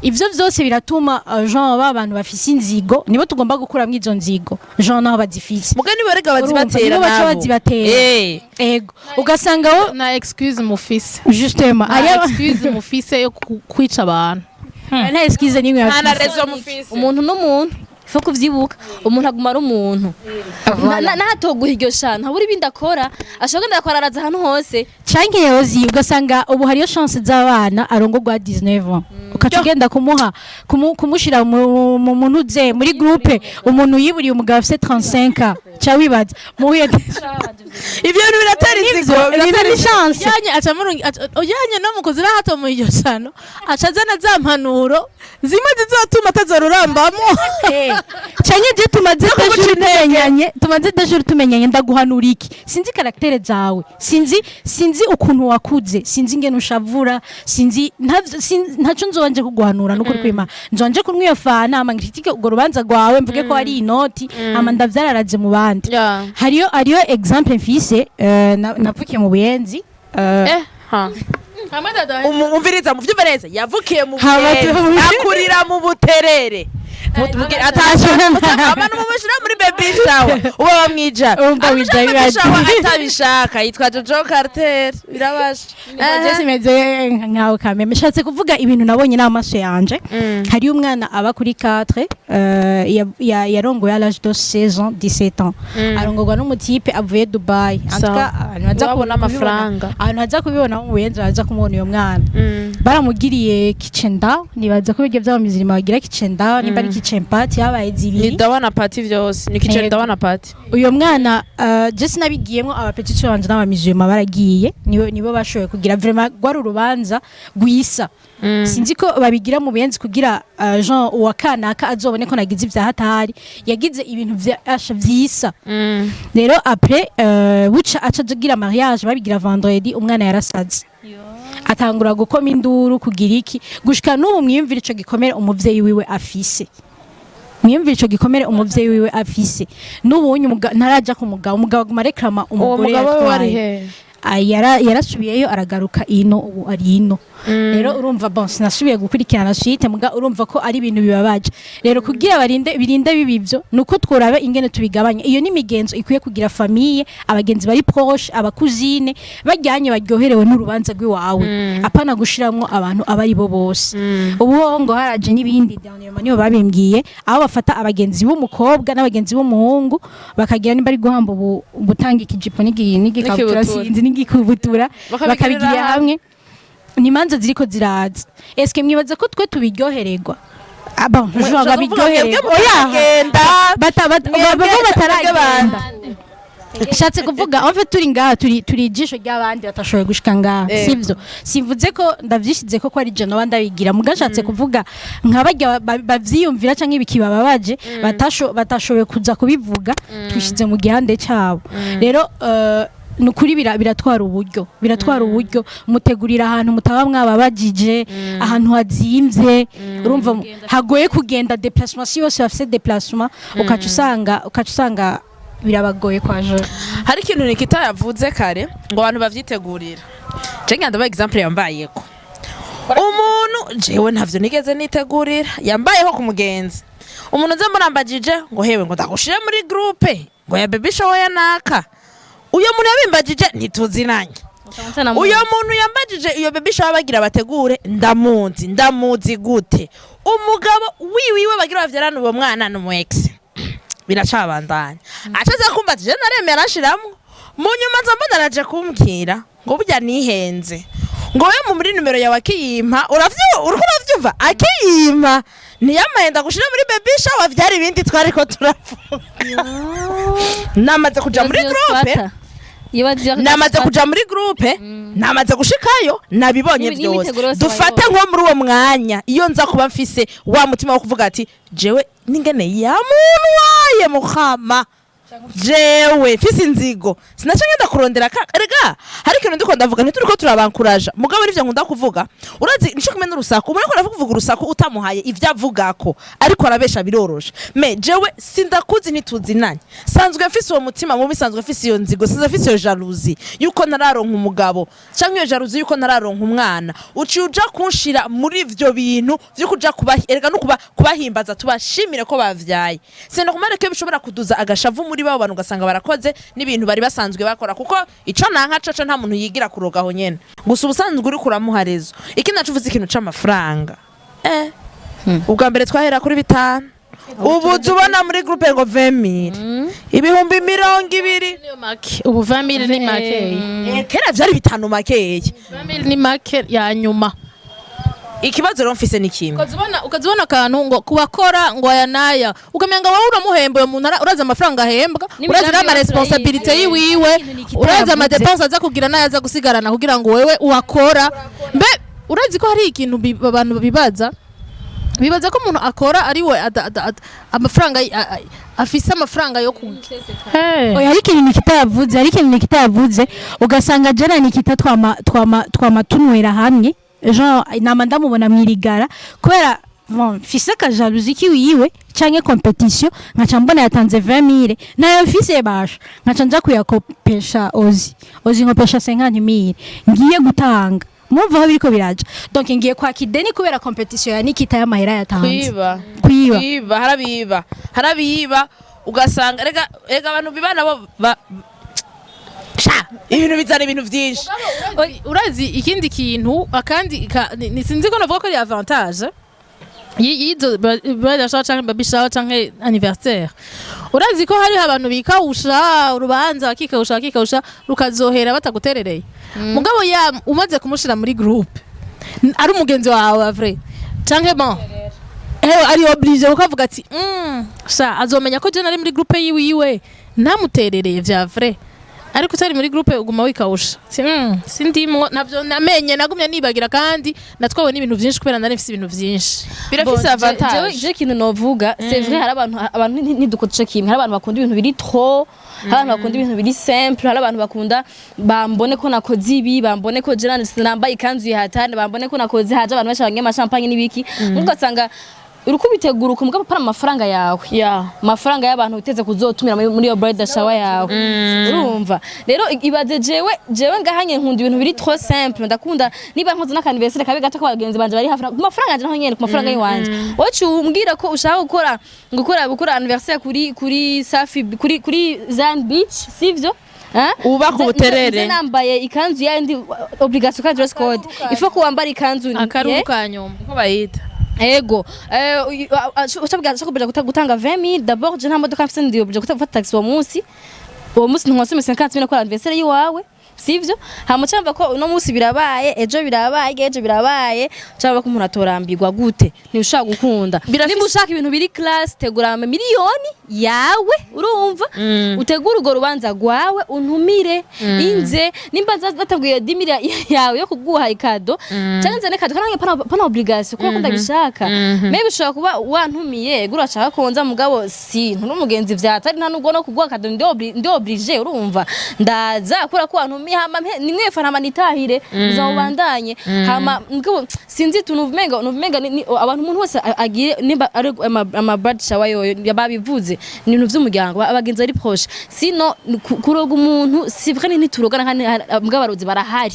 ivyo vyose biratuma genre ba bantu bafise inzigo, nibo tugomba gukuramwo izo nzigo, genre naho bazifise. Mugani barega Urumva, bazibatera nibo baca nabo. bazibatera. Ego, ugasanga wo Na excuse mufise. Justement. Na Ariyo excuse mufise yo kwica abantu. Nta excuse nimwe Nta na bafise. raison mufise. Umuntu n'umuntu. Faut kuvyibuka, umuntu aguma ari umuntu. Nahatoguha iryo shano, habura ibindi akora, ashobora kugenda akwararaza ahantu hose. Canke yozi ugasanga ubu hariyo chance z'abana arongorwa 19 ans, ukaca ugenda kumuha kumushira mu muntu ze muri groupe, umuntu yiburiye umugabo afise 35 ans, ca wibaza muhuye. Ivyo bintu biratera inzigo. Ibintu Biratera ni chance. Yanye aca ujyanye no mu kuzira hato mu iryo shano, aca azana za mpanuro zimwe zizotuma atazorurambamo. Canke je tumaze 2 jours tumenyanye, tumaze 2 jours tumenyanye, ndaguhanura iki? Sinzi caractère zawe, sinzi ukuntu wakuze, sinzi ingene ushavura, sinzi ntaco nzobanje kuguhanura. Nukuri kwima nzobanje kunywa iyo fana, hama nkritike urwo rubanza rwawe, mvuge ko ari inoti, hama ndavyararaze mu bandi. Hariyo exemple mfise, navukiye mu Buyenzi, Eh, ha. Umviriza muvyumve neza, yavukiye mu Hama Buyenzi, akurira mu Buterere. Abantu mumushira muri baby shower uba bamwijana. Urumva wijaye. Baby shower atabishaka, yitwa Jojo Carter, birabasha. Je simeze nkawe kameme. Nshatse kuvuga ibintu nabonye n'amaso yanje. Hariyo umwana aba kuri 4, yarongoye à l'âge de 16 ans, 17 ans, arongorwa n'umu type avuye Dubai. En tout cas, abantu baza Wabona amafaranga. Abantu baza kubibona mu Buyenzi baza kumubona uyo mwana. Baramugiriye kitchen down, nibaza ko ibyo by'abamizirima bagira kitchen down, nimba ari kitchen party, habaye Ni zibiri. Dawa na party vyose ni kitchen. Yego. Dawa na party. Uyo mwana, je sinabigiyemo, aba petites banje n'abamizirima baragiye, nibo bashoboye kugira. Vraiment rwari urubanza rwisa. Sinzi ko babigira mu Buyenzi kugira Jean uwa kanaka azobone ko nagize ivyaha, atahari yagize ibintu vya asha vyisa. Rero après, buca aca agira mariage, babigira vendredi, umwana yarasaze, atangura gukoma induru, kugira iki, gushika n'ubu. Mwiyumvira ico gikomere umuvyeyi wiwe afise, mwiyumvira ico gikomere umuvyeyi wiwe afise. N'ubunye ntaraja ku mugabo, umugabo aguma reklama Uwo umugore mugabo we wari yatwaye. he? Ah, yarasubiyeyo, aragaruka ino, ubu ari ino. Rero urumva, bon, sinasubiye gukurikirana suite, muga urumva ko ari ibintu bibabaje. Rero kugira barinde, birinde bibi ivyo, nuko tworaba ingene tubigabanya. Iyo ni imigenzo ikwiye kugira famille, abagenzi bari proche, aba cousine bajyanye, baryoherewe n'urubanza rw'iwawe, apana gushiramwo abantu aba ari bo bose. Ubu ho ngo haraje n'ibindi, dernièrement niyo babimbwiye, aho bafata abagenzi b'umukobwa n'abagenzi b'umuhungu, bakagira nimba ari guhamba ubu gutanga ikijipo n'igikabutura, N'ikikabutura. sinzi, n'igikubutura. Bakabigirira Bakabigira hamwe. Ni imanza ziriko ziraza. Eske mwibaza ko twe tubiryohererwa? Ah, bon, je babiryohererwa, oya. Genda. Baba bataragenda. Shatse kuvuga, en fait turi ngaha, turi ijisho ry'abandi batashoboye gushika ngaha. Sivyo, simvuze ko ndavyishize ko ari je noba ndabigira, muga nshatse kuvuga nka barya bavyiyumvira canke ibikibababaje, batashoboye kuza kubivuga, twishize mu gihande cabo. Rero nukuri biratwara uburyo, biratwara uburyo. Mutegurira ahantu mutaba mwababajije, ahantu hazimvye, urumva hagoye kugenda, déplacement si yose bafise déplacement, ukaca usanga birabagoye kwa je. Hari ikintu Nikita yavuze kare ngo abantu bavyitegurira. Je ngenda ndabaha exemple yambayeko. Umuntu jewe ntavyo nigeze nitegurira, yambayeho ku mugenzi. Umuntu nze murambagije ngo hewe, ngo ndagushire muri groupe ngo ya baby shower ya naka. Uyo muntu yabimbagije ntituzinanye. Uyo muntu yambagije iyo baby shower bagira bategure, ndamuzi. Ndamuzi gute? Umugabo wiwiwe bagira bavyarana uwo mwana ni umu ex, biracabandanya. Acaza kumva ati je naremera, arashiramwo. Mu nyuma nza mbona araje kumbwira ngo burya nihenze, ngo we mu muri nimero yawe akiyimpa, uriko uravyumva, akiyimpa ntiyamaye ndagushira muri baby shower, vyari ibindi twariko turavuga. Namaze kuja muri groupe, namaze kuja muri groupe, namaze gushikayo, nabibonye byose. N'imiteguro yose Dufate wayibonye. nko muri uwo mwanya, iyo nza kuba mfise wa mutima wo kuvuga ati jewe ningene ya muntu waye muhama, jewe mfise inzigo, sinaca ngenda kurondera ka. Erega hari ikintu ndiko ndavuga, ntituriko turabankuraja, mugabo arivyo nkunda kuvuga. Urazi nico kumwe n'urusaku, ubona ko aravuga urusaku, utamuhaye ivyo avugako ariko arabesha, biroroshe. Mais jewe sindakuzi, ntituzinanye, sanzwe mfise uwo mutima mubi, sanzwe mfise iyo nzigo, sanzwe mfise iyo jalousie yuko ntararonka umugabo, canke iyo jalousie yuko ntararonka umwana, uciye uja kunshira muri ivyo bintu vyo kuja kuba, erega no kuba kubahimbaza, tubashimire ko bavyaye. Sinokumare ko bishobora kuduza agashavu muri babo bantu, ugasanga barakoze n'ibintu bari basanzwe bakora, kuko ico nanka coco nta muntu yigira kuroga aho nyene gusa, ubusanzwe uri kuramuha rezo. Ikindi naco uvuze, ikintu c'amafaranga, ubwa mbere twahera kuri 5. Ubu tubona muri groupe ngo 20,000, 20,000. Niyo make, ubu 20,000 ni make. Kera vyari bitanu makeya. 20,000 ni make ya nyuma. Ikibazo rero mfise ni kimwe. Ukazibona akantu ngo kubakora ngo aya naya, ukamenga wowe uramuhemba uyo muntu, urazi amafaranga ahembwa, N'imigambi urazi n'ama yose. responsabilité urayizi. yiwiwe, urazi ama dépenses aza kugira n'ayo aza gusigarana kugira ngo wewe uwakora. Mbe urazi ko hari ikintu abantu bibaza ko umuntu akora ari we amafaranga afise amafaranga yo ku Oya, hari ikintu Nikita yavuze, hari ikintu Nikita yavuze, ugasanga jana Nikita twama tunywera hamwe, genre nama ndamubona mwirigara kubera bon mfise ka jalousie kiwiwe canke compétition, nkaca mbona yatanze 20,000 nayo mfise basha, nkaca nja kuyakopesha ozi ozi, nkopesha 50,000 ngiye gutanga. Murumva aho biriko biraja? Donc ngiye kwaka ideni kubera compétition ya Nikita y'amahera yatanze. Kwiba. Kwiba. Kwiba, harabiba, ugasanga rega abantu biba nabo sha ibintu bizana ibintu vyinshi. Urazi ikindi kintu akandi sinzi ko navuga ko ari avantage y'izo bridal shower canke baby shower canke anniversaire. Urazi ko hariho abantu bikawusha urubanza, bakikawusha rukazohera bataguterereye. Mugabo ya umaze kumushira muri groupe, ari umugenzi wawe vrai canke bon, ewe ari obligé kuko avuga ati sha azomenya ko je nari muri groupe yiwiwe ntamuterereye vya vrai." Ariko utari muri groupe uguma wikawusha. Si, sindimwo, navyo namenye, nagumye nibagira kandi natwawe n'ibintu vyinshi kubera nari mfise ibintu vyinshi. Birafise avantage. Je ikintu novuga, c'est vrai, hari abantu ntidukunda ico kimwe. Hari abantu bakunda ibintu biri trop, hari abantu bakunda ibintu biri simple, hari abantu bakunda bambone ko nakoze ibi, bambone ko je nambaye ikanzu yihatane, bambone ko nakoze haje abantu benshi banywa champagne n'ibiki. Ugasanga uriko ubitegura uko, mugabo para amafaranga yawe, amafaranga y'abantu uteze kuzotumira muri iyo bridal shower yawe. Urumva rero, ibaze jewe ngahanye nkunda ibintu biri trop simple. Ndakunda niba nkoze n'akantu anniversaire kabe gato k'abagenzi banje bari hafi, ku mafaranga yanje naho nyene, ku mafaranga yiwanje. Wowe umbwira ko ushaka gukora anniversaire kuri Safi, kuri Zan Beach, sivyo? Hein? Ubaka ubuterere. Nze nambaye ikanzu yandi obligation kandi dress code il faut ko wambara ikanzu. Akaruru ka nyuma. Uko bayita. Ego, ushabwa shaka gutanga 20,000. D'abord je nta modoka mfise, ndi obligé gufata taxi uwo munsi. Uwo munsi ntwasome 50,000 ko anniversaire yiwawe, sivyo? Hama cyumva ko uno munsi birabaye, ejo birabaye, ejo birabaye, cyangwa ko umuntu atorambirwa gute, ntiushaka gukunda. Nimba ushaka ibintu biri class, tegura ama miliyoni yawe, urumva, utegura urwo rubanza rwawe, untumire inze. Nimba nateguye 10,000 yawe yo kuguha i cadeau cyangwa nzane cadeau kandi pana obligation kuko ndabishaka. Maybe ushobora kuba wantumiye gura urashaka konza, mugabo si nturi umugenzi vyatari nta nubwo no kuguha cadeau ndi obligé. Urumva, ndaza kubera ko wantumiye, hama nimwe fana hama nitahire uzawubandanye. Hama mugabo sinzi tuntu umenga abantu umuntu wese agire nimba ari ama bridal shower yoyo babivuze ni ibintu vy'umuryango, abagenzi bari proche. Sino kuroga umuntu, si vrai, ntiturogana kandi mugabo abarozi barahari,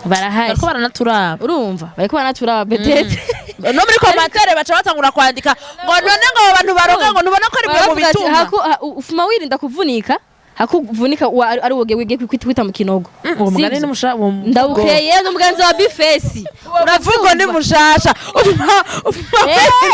barahari. Bariko baranaturaba. Urumva, bariko baranaturaba peut-être. No muri commentaire baca batangura kwandika ngo none ngo abo bantu baroga ngo ntubona ko ari mwe mu Baravuga ati, bituma. Ufuma wirinda kuvunika, hakuvunika ari woge wige kwita mu kinogo. Uwo mugani Sivyo? ni musha uwo Ndawukeye n'umuganzi wa bifesi. Uwo muvugo ni mushasha, ufuma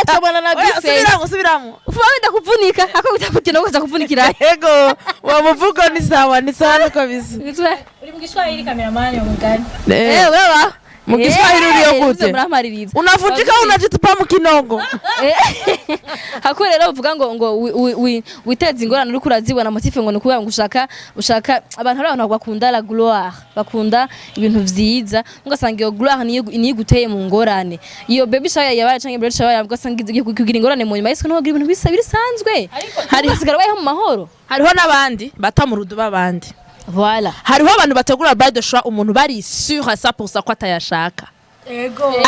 Tubona na Oya, bifesi. subiramwo, subiramwo. Ufuma wirinda kuvunika, hako kwita mu kinogo uza kuvunikira. Ego, uwo muvugo ni sawa, ni sawa nuko bisa. Uri mu Kiswahili, cameraman, mugani. Wewe. Mu Kiswahili uriyo gute? Muramaririza. Unavunjika unajitupa mu kinogo. Hako rero uvuga ngo witeze ingorane uriko urazibona, motif ngo ni ukuvuga ngo ushaka abantu, hari abantu bakunda la gloire, bakunda ibintu vyiza, ugasanga iyo gloire niyo iguteye mu ngorane. Iyo baby shower yabaye canke bridal shower yabaye, ugasanga igiye kugira ingorane mu nyuma, ese ntugira ibintu bisa birisanzwe, hari hasigara bayeho mu mahoro. Hariho n'abandi bata mu ruduba abandi. Voilà. Hariho abantu bategura bridal shower umuntu bari sûr à 100% ko atayashaka,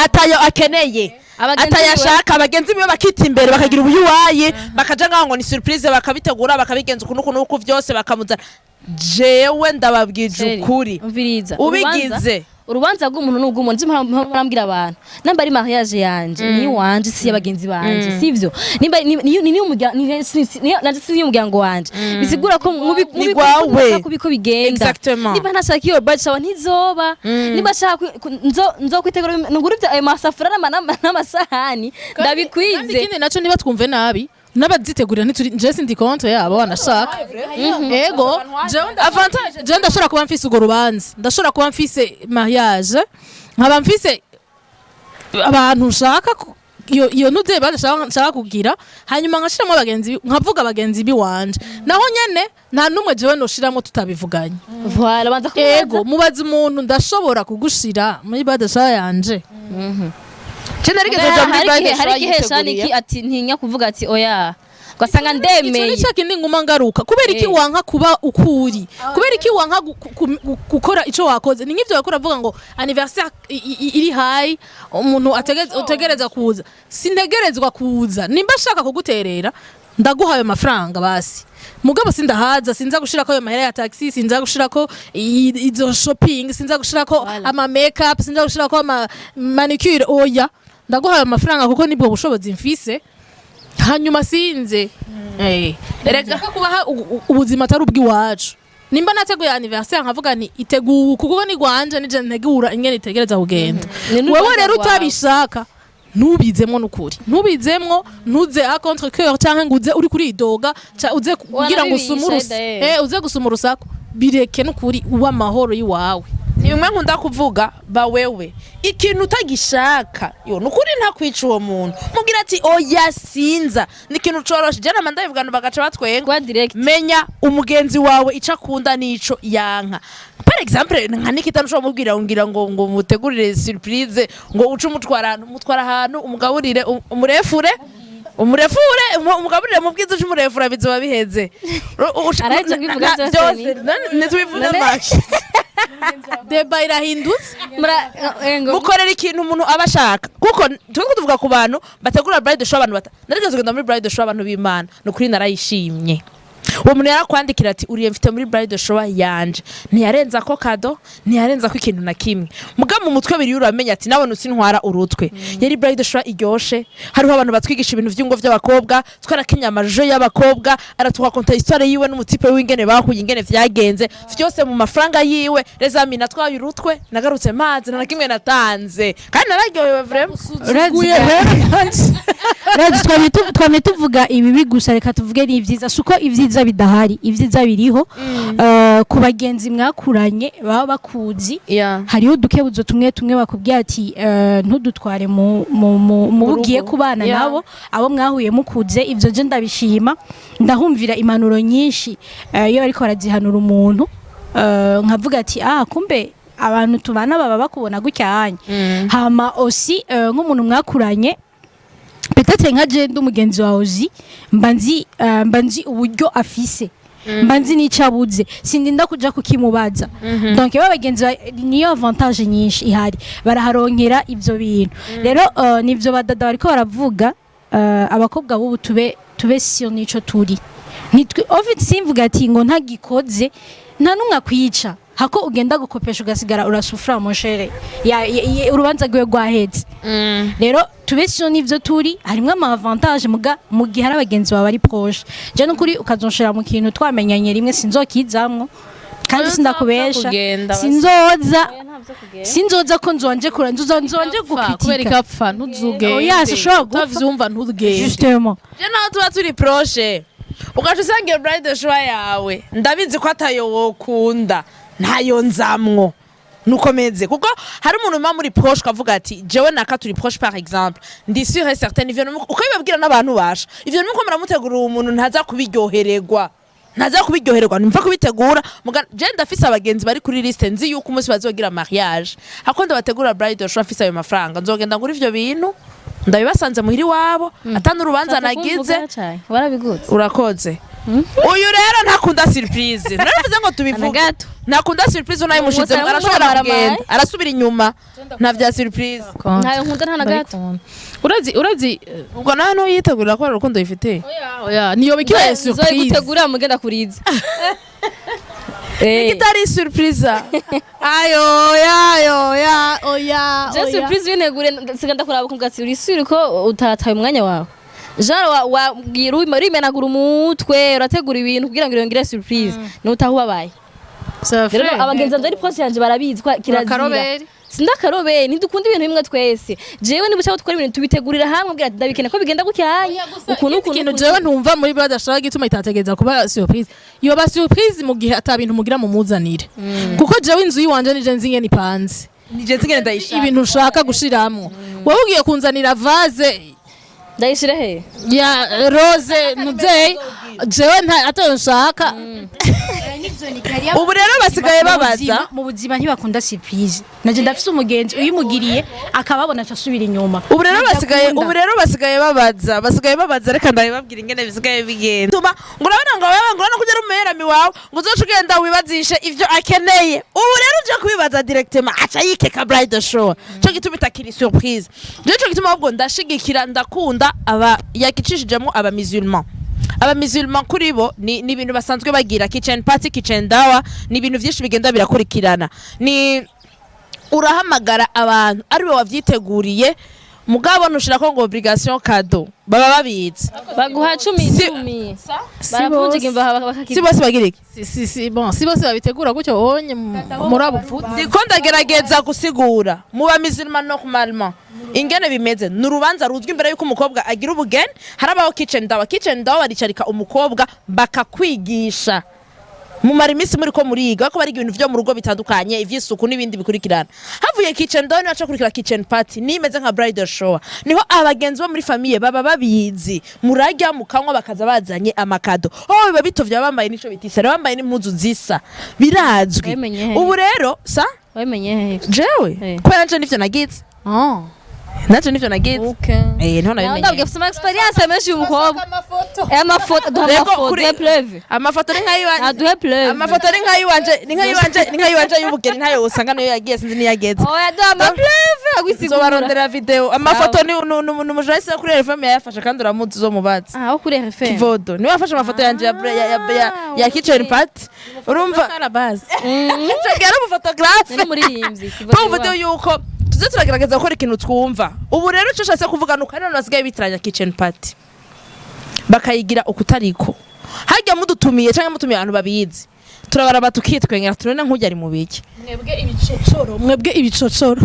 atayo akeneye, Abagenzi atayashaka. Abagenzi biwe bakita imbere, bakagira ubuyuwayi, bakaja ngaho ngo ni surprise, bakabitegura, bakabigenza ukuntu ukuntu uku vyose bakamuzana. Jewe ndababwije Sheri, ukuri, umviriza. Ubigize. Urubanza rw'umuntu ni ubw'umuntu. Murambwira abantu, namba ari mariage yanje ni wanje, si y'abagenzi banje, sivyo? Nimba ni umuryango nanje, si y'umuryango wanje, bisigura ko mubi Ni gwawe. Kubiko bigenda. Exactement. Niba ntashaka iyo bridal shower ntizoba. Niba ashaka nzo kwitegura nugura ibyo ayo masafuriya n'amasahani Kandi ndabikwize. Ikindi naco, niba twumve nabi. N'abazitegurira ntituri, je sindi contre yabo, wanashaka. Ego, jewe Avantage. Jewe ndashobora kuba mfise urwo rubanza, ndashobora kuba mfise mariage, nkaba mfise abantu nshaka iyo nuze nshaka kugira, hanyuma nkashiramo abagenzi, nkavuga abagenzi biwanje. Naho nyene nta numwe jewe noshiramo tutabivuganye. Voilà, banza kubaza. Ego, mubaza umuntu: "Ndashobora kugushira muri bridal shower yanje?" Je narigeze kuja muri Hari bridal igihe hari shower igihe yiteguriye. shaniki ati ntinya kuvuga ati oya, ugasanga Ico ndemeye. ni cya kindi nguma ngaruka: kubera iki wanka kuba ukuri? Kubera iki wanka gukora ico wakoze? Ni nk'ivyo bakora, avuga ngo anniversaire iri high, umuntu utegereza kuza. Sintegerezwa kuza. Nimba ashaka kuguterera, ndaguha ayo mafaranga basi, mugabo sindahaza, sinza gushirako ayo mahera ya taxi, sinza gushirako izo shopping, sinza gushirako ama makeup, sinza gushirako ama manicure. Oya, ndaguha ayo mafaranga kuko nibwo bushobozi mfise, hanyuma sinze. Erega kubaha ubuzima atari ubw'iwacu. Nimba nateguye anniversaire, nkavuga nti iteguwe kuko ni gwanje, nije ntegura ingene itegereza kugenda. Ni n'urubanza Wewe rero rwawe. utabishaka, ntubizemwo, nukuri ntubizemwo, ntuze à contre cœur canke ngo uze uri kuridoga, uze kugira ngo usume Wanabibisha, uze gusuma urusaku. Bireke, nukuri uba amahoro y'iwawe. Ni bimwe nkunda kuvuga: ba wewe, ikintu utagishaka yo nukuri ntakwica uwo muntu, mubwira ati oya, sinza. Ni ikintu coroshe, je nama ndabivuga bagaca batwenga. Kuba direct. Menya umugenzi wawe ico akunda n'ico yanka. Par exemple, nka Nikita, ntushobora kumubwira ngira ngo mutegurire surprise, ngo uce umutwara ahantu, umutwara ahantu, umugaburire, umurefure, umurefure, umugaburire mu bwiza, uce umurefura, bizoba biheze. Araheze kubivuga byose ni. Ntitubivuge None- make. Débat irahindutse. Mura ngo Mukorera ikintu umuntu aba ashaka, kuko twe tuvuga ku bantu bategura bridal shower. Abantu bata narigeze kugenda muri bridal shower, abantu b'Imana, ni ukuri narayishimye. Uwo muntu yarakwandikira ati uriye mfite muri bridal shower yanje, ntiyarenza ko cadeau, ntiyarenza ko ikintu na kimwe, muga mu mutwe biri uramenya ati nabone usintwara urutwe. Yari bridal shower iryoshe, hariho abantu batwigisha ibintu vy'ingo vy'abakobwa, twarakinye amajo y'abakobwa, araturaconta histoire yiwe n'umutipe w'ingene bahuye, ingene vyagenze vyose, mu mafaranga yiwe. Les amis, natwaye urutwe, nagarutse mazi, nta na kimwe natanze, kandi nararyohewe vraiment. Urazi twamye tuvuga ibibi gusa, reka tuvuge n'ibyiza. Si uko ibyiza bidahari, ibyiza biriho. Ku bagenzi mwakuranye baba bakuzi, hariho udukebuzo tumwe tumwe bakubwira ati ntudutware mu bugiye rugo. kubana nabo, abo mwahuye mukuze. Ibyo je ndabishima, ndahumvira impanuro nyinshi iyo bariko barazihanura umuntu, nkavuga ati ah, kumbe abantu tubana baba bakubona gutya hanya. Hama aussi nk'umuntu mwakuranye, peut-être nka je ndi umugenzi wawe, uzi mba nzi uburyo afise, mba nzi n'icyo abuze, sindinda kuja kukimubaza. Donc ba bagenzi niyo avantage nyinshi ihari, baraharonkera ivyo bintu. Rero nivyo badada bariko baravuga, abakobwa b'ubu tube sûr n'ico turi. Nitwe en fait, simvuga ati ngo ntagikoze nta numwe akwica, hako ugenda gukopesha ugasigara urasufura, mon cher, ya urubanza rwiwe rwahetse. Rero tube sûr n'ivyo turi, harimwo ama avantage, muga mu gihe hari abagenzi bawe ari proche. Je nukuri ukazonshira mu kintu twamenyanye rimwe, sinzokizamwo kandi sindakubesha. Kugenda, Sinzoza, sinzoza ko nzonje kura, nzoza nzonje kubera gucritiqua. Ikapfa ntuzugende. Oya, sinshobora gupfa. Utavyumva, ntugende. Justement. Je naho tuba turi proche, ugaca usanga iyo bridal shower yawe ndabizi ko atayo wokunda, ntayo nzamwo, nuko meze. Kuko hari umuntu muba muri proche ukavuga ati jewe naka turi proche, par exemple, ndi sûr et certain ivyo ukabibabwira n'abantu basha ivyo nuko muramutegura, uwo muntu ntaza kubiryohererwa, ntaza kubiryohererwa, nimva kubitegura. Muga je ndafise abagenzi bari kuri liste, nzi yuko umunsi bazogira mariage hako ndabategura bridal shower, mfise ayo mafaranga nzogenda ngura ivyo bintu ndabibasanze muhiri wabo, atana urubanza nagize. Warabiguze. Urakoze. Uyu rero ntakunda surprise, naravuze ngo tubivuge. Na gato. Ntakunda surprise, unayimushize Umusanga arashobora muramaramaye. kugenda arasubira inyuma, nta vya surprise. Ntayo nkunda, nta na gato. Urazi Ubwo nawe ntuyitegurira kubera urukundo yifitiye. Oya, niyo bikibaye surprise. Nzoyigutegurira mugenda kuriza. Kitari surprise. Ayo, oya, oya, oya. Je surprise wintegure, nsiga ndakuraba ukumva ati uri sûr ko utataye umwanya wawe, genre wabwira urimenagura umutwe, urategura ibintu kugira ngo irongere surprise, nutaha ubabaye. Rero abagenzi banje ari proche yanje barabizi ko kirazira. Urakaroberi. Sindakarobeye, ntidukunda ibintu bimwe twese. Jewe niba ushaka gukora ibintu, tubitegurira hamwe, ubwira ati ndabikene ko bigenda gucyanya ukuntu ukuntu. Ikintu jewe ntumva muri bridal shower gituma itategereza kuba surprise, yoba surprise mu gihe ata bintu mugira mumuzanire, kuko jewe inzu yiwanje nije nzi ingene ipanze. Nije nzingene ndayishaka. Ibintu ushaka gushiramwo, wowe ugiye kunzanira vase Ndayishira he? ya rose muvyeyi, jewe nta atayo nshaka. Ubu rero basigaye babaza. Mu buzima ntibakunda surprise. Naje ndafise umugenzi, uyimugiriye akababona aca asubira inyuma. Ubu rero basigaye Ntadakunda. Ubu rero basigaye babaza. Reka ndabibabwira ingene bisigaye bigenda. Tuma ngo urabona ngo wewe ngo urabona ko ugera umuherami wawe, ngo uzoce ugenda wibazishe ivyo akeneye. Ubu rero uje kubibaza directement, aca yikeka bridal shower. Cyo gituma itakiri surprise. Je cyo gituma ahubwo ndashigikira, ndakunda aba yakicishijemo aba musulman. Aba musulman kuri bo ni ibintu basanzwe bagira kitchen party, kitchen dawa, ni ibintu vyinshi bigenda birakurikirana. Ni urahamagara abantu ariwe wavyiteguriye, mugabo ntushirako ngo obligation cadeau, baba babizi. Baguha cumi cumi, baravunjika imbaha bakakira. Si bose bagira iki? Si bon, si bose babitegura gutyo onye muri abo pfutse. Ndiko ndagerageza gusigura mu ba musulman, normalement ingene bimeze ni urubanza ruzwi imbere yuko umukobwa agira ubugeni, harabaho kitchen dawa. Kitchen dawa baricarika umukobwa bakakwigisha, mumara iminsi muri ko muriga, bako bariga ibintu vyo mu rugo bitandukanye, ivy'isuku n'ibindi bikurikirana. Havuye kitchen dawa, niho haca kurikira kitchen party, nimeze nka bridal shower. Niho abagenzi bo muri famille baba babizi, murarya mukanywa, bakaza bazanye ama cadeaux. Oh, biba bitovye, bambaye nico bitisa, bambaye n'impuzu zisa, birazwi. Wabimenye he? Ubu rero sa Wabimenye he? Jewe kubera nje nivyo nagize. Nanje nivyo nagize. Okay. Eh, niho Nawe nabimenye. ndabwiye afite ama experience menshi uyu mukobwa. Amafoto, duha Rego, amafoto, duhe preuve. Amafoto ni nk'ayiwanje. Aduhe preuve. Amafoto ni nk'ayiwanje, ni nk'ayiwanje y'ubugeni, ntayo usanga niyo yagiye, sinzi niyo yageze. Oya, duha ama preuve agwisigura. Nzobarondera video. Amafoto ni umujournaliste wo kuri RFM yayafashe, kandi uramuzi, uzomubaza. Ah, wo kuri RFM. Kivodo niwe wafashe amafoto yanje ya kitchen party, urumva ico gihe ari umuphotographe. Nari muririmbyi. Tuvuze yuko tuze turagerageza gukora ikintu twumva. Ubu rero icyo nshatse kuvuga ni uko hari abantu basigaye bitiranya kitchen party bakayigira ukutariko. Harya mudutumiye cyangwa mutumiye abantu babizi, turabaraba tukitwengera, turabona nk'ujya ari mu biki. Mwebwe ibicocoro, mwebwe ibicocoro.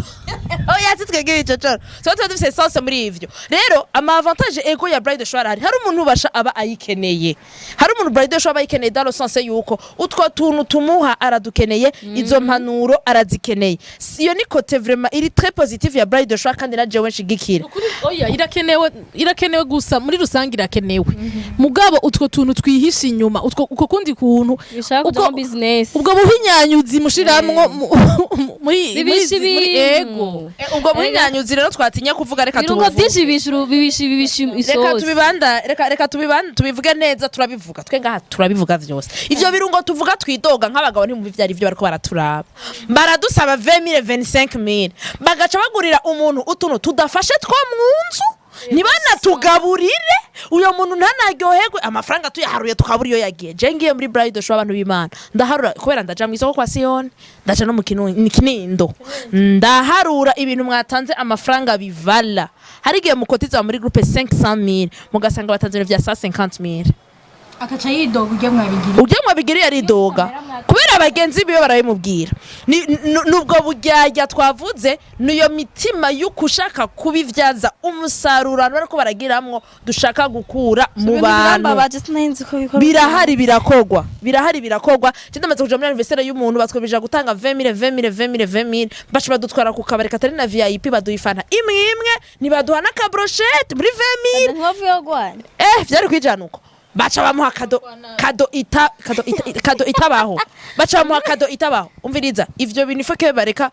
Oya, si twebwe ibicocoro, tuba dufise essence muri ivyo. Rero ama avantage ego ya bridal shower ahari, hari umuntu ubasha aba ayikeneye, hari umuntu bridal shower aba ayikeneye dans le sens yuko utwo tuntu tumuha aradukeneye, izo mpanuro arazikeneye. Iyo ni côté vraiment iri très positive ya bridal shower, kandi na jewe nshigikira. Oya, irakenewe, irakenewe gusa muri rusange irakenewe, mugabo utwo tuntu twihishe inyuma, utwo uko kundi kuntu Bishaka kuja mu business. Ubwo buhinyanyuzi mushiramwo muri Bibisha muri ibintu. ego. Ubwo buhinyanyuzi rero twatinya kuvuga, reka Ibirungo tubuvuge. byinshi bibisha Reka isosi. tubibanda, reka tubibanda, tubivuge neza. Turabivuga twe ngaha, turabivuga vyose ivyo birungo tuvuga. Twidoga nk'abagabo, ntimumva ivyo ari vyo, bariko baraturaba, baradusaba 20000, 25000, bagaca bagurira umuntu utuntu tudafashe two mu nzu, ntibanatugaburire, uyo muntu ntanaryoherwe. Amafaranga tuyaharuye tukabura iyo yagiye. Je ngiye muri bridal shower, abantu b'Imana, ndaharura, kubera ndaja mu isoko kwa Siyoni, ndaja no mu Kinindo, ndaharura ibintu mwatanze amafaranga bivala. Hari igihe mukotiza muri groupe 500000, mugasanga batanze ibintu vya 150000. Akaca yidoga ujya mwabigira. Ujya mwabigiriye aridoga kubera abagenzi biwe barabimubwira. Nubwo buryarya twavuze, niyo mitima y'ukushaka kubivyaza umusaruro abantu bariko baragiramwo, dushaka gukura mu bantu. Birambabaje, sinari ko bikorwa. Birahari, birakogwa, birahari, birakogwa. Je ndamaze kuja muri anniversaire y'umuntu, batwebeje gutanga 20000, 20000, 20000, 20000, baca badutwara ku kabari katari na VIP, baduha ifanta imwe imwe, ntibaduha n'aka brochette muri 20000. Ntiwavuye gwana. Eh, vyari kwijana uko baca bamuha cadeau, cadeau ita cadeau ita cadeau itabaho, baca bamuha cadeau itabaho. Umviriza, ivyo bintu ifoke bareka.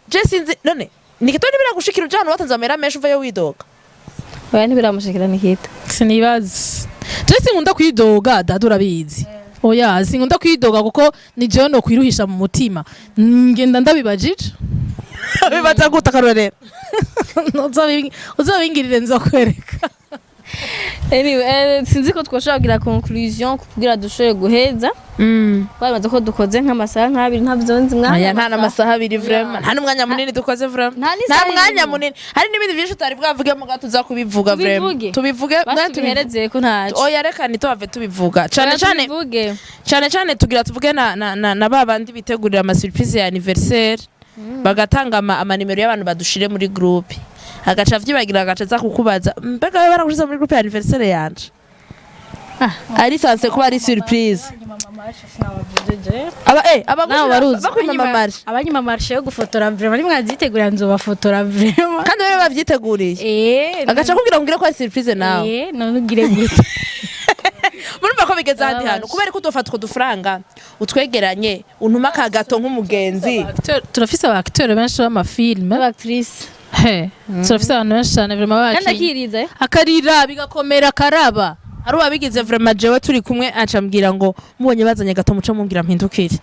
Je sinzi none nikito nibiragushikira ujana watanze amahera menshi uvayo widoga? Oya, ntibiramushikira Nikita. Sinibaza, je sinkunda kwidoga, dada urabizi. Oya, sinkunda kwidoga kuko ni jewe no kwiruhisha mu mutima, ngenda ndabibajije. Bibaza gute akarorero? Uzobingirire nzokwereka. Anyway, sinzi ko twoshobora kugira conclusion kugira dushobore guheza. Twarimaze ko dukoze nk'amasaha nk'abiri, ntabyo nzi mwana. Aya, nta n'amasaha abiri vraiment, nta n'umwanya munini dukoze vraiment. Nta Nta n'isaha mwanya imwe. munini. Hari n'ibindi byinshi utari bwavuge, muga tuza kubivuga vraiment. Tubivuge. Tubivuge. Basi tubihereze ko ntaco. Oya, reka ntituhave tubivuga cane Oya, cane. Tubivuge. Cane cane tugira tuvuge na ba bandi bitegurira ama surprise ya anniversaire. Bagatanga amanimero y'abantu badushire muri groupe, agaca avyibagira, agaca aza kukubaza: "Mbega wewe baragushize muri groupe ya anniversaire yanje?" Ari censé kuba ari surprise. Aba Nawe waruzi. Bakwima ama marché. Abanyuma marché yo gufotora, vraiment nimwazitegurira nzobafotora vraiment. Kandi bari bavyiteguriye. Agaca akubwira ngo ngire ko ari surprise nawe. None ugire gute? Murumva ko bigeze ahandi hantu, kubera ko utofata utwo dufaranga utwegeranye, untuma akagato nk'umugenzi. Turafise aba acteur benshi b'ama films. Aba actrice. He, turafise abantu benshi cyane vraiment kandi bakinyi. Akiriza. Akarira bigakomera akaraba. Hari uwabigize vraiment, jewe turi kumwe, aca ambwira ngo mubonye bazanye gato muco mumbwira mpindukire,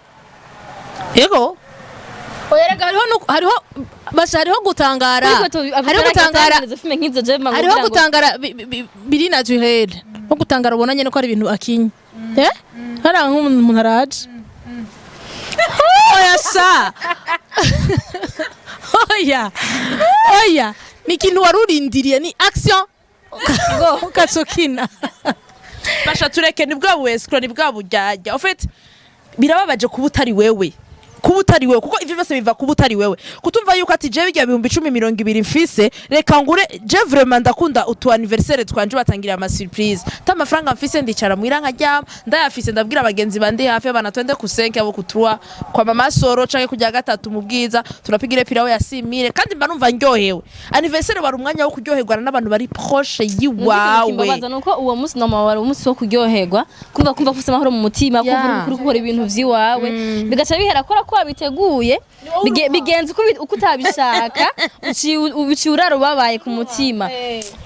yego. Oya rega, hariho hariho basha, hariho gutangara, hariho gutangara, filime nk'izo je hariho gutangara biri naturel, no gutangara ubona nyene ko ari ibintu akinye. Hari nk'umuntu araje, oya sha, oya oya, ni ikintu wari urindiriye, ni action ukacukina. Basha tureke, ni bwa bu escroc, ni bwa buryarya. En fait birababaje kuba utari wewe, kuba utari wewe, kuko ivyo byose biva kuba utari wewe, kutumva yuko ati jewe bijya 10,000, 20 mfise, reka ngure. Je vraiment ndakunda utu anniversaire twanje batangira ama surprise. Ta amafaranga mfise ndicara muhira nkaryama, ndayafise ndabwira abagenzi bandi hafi abana twende ku 5 abo ku 3 kwa mama Soro canke kujya gatatu mu bwiza, turapigire pirawo ya 6000, kandi mba numva ndyohewe. Anniversaire wari umwanya wo kuryoherwa n'abantu bari proche yiwawe. Kimbabaza nuko uwo munsi nama wari umunsi wo kuryoherwa, kumva ko ufite amahoro mu mutima, kumva uri gukora ibintu vy'iwawe, bigaca bihera kora ko wabiteguye, bigenza uko utabishaka, uciye urara ubabaye ku mutima.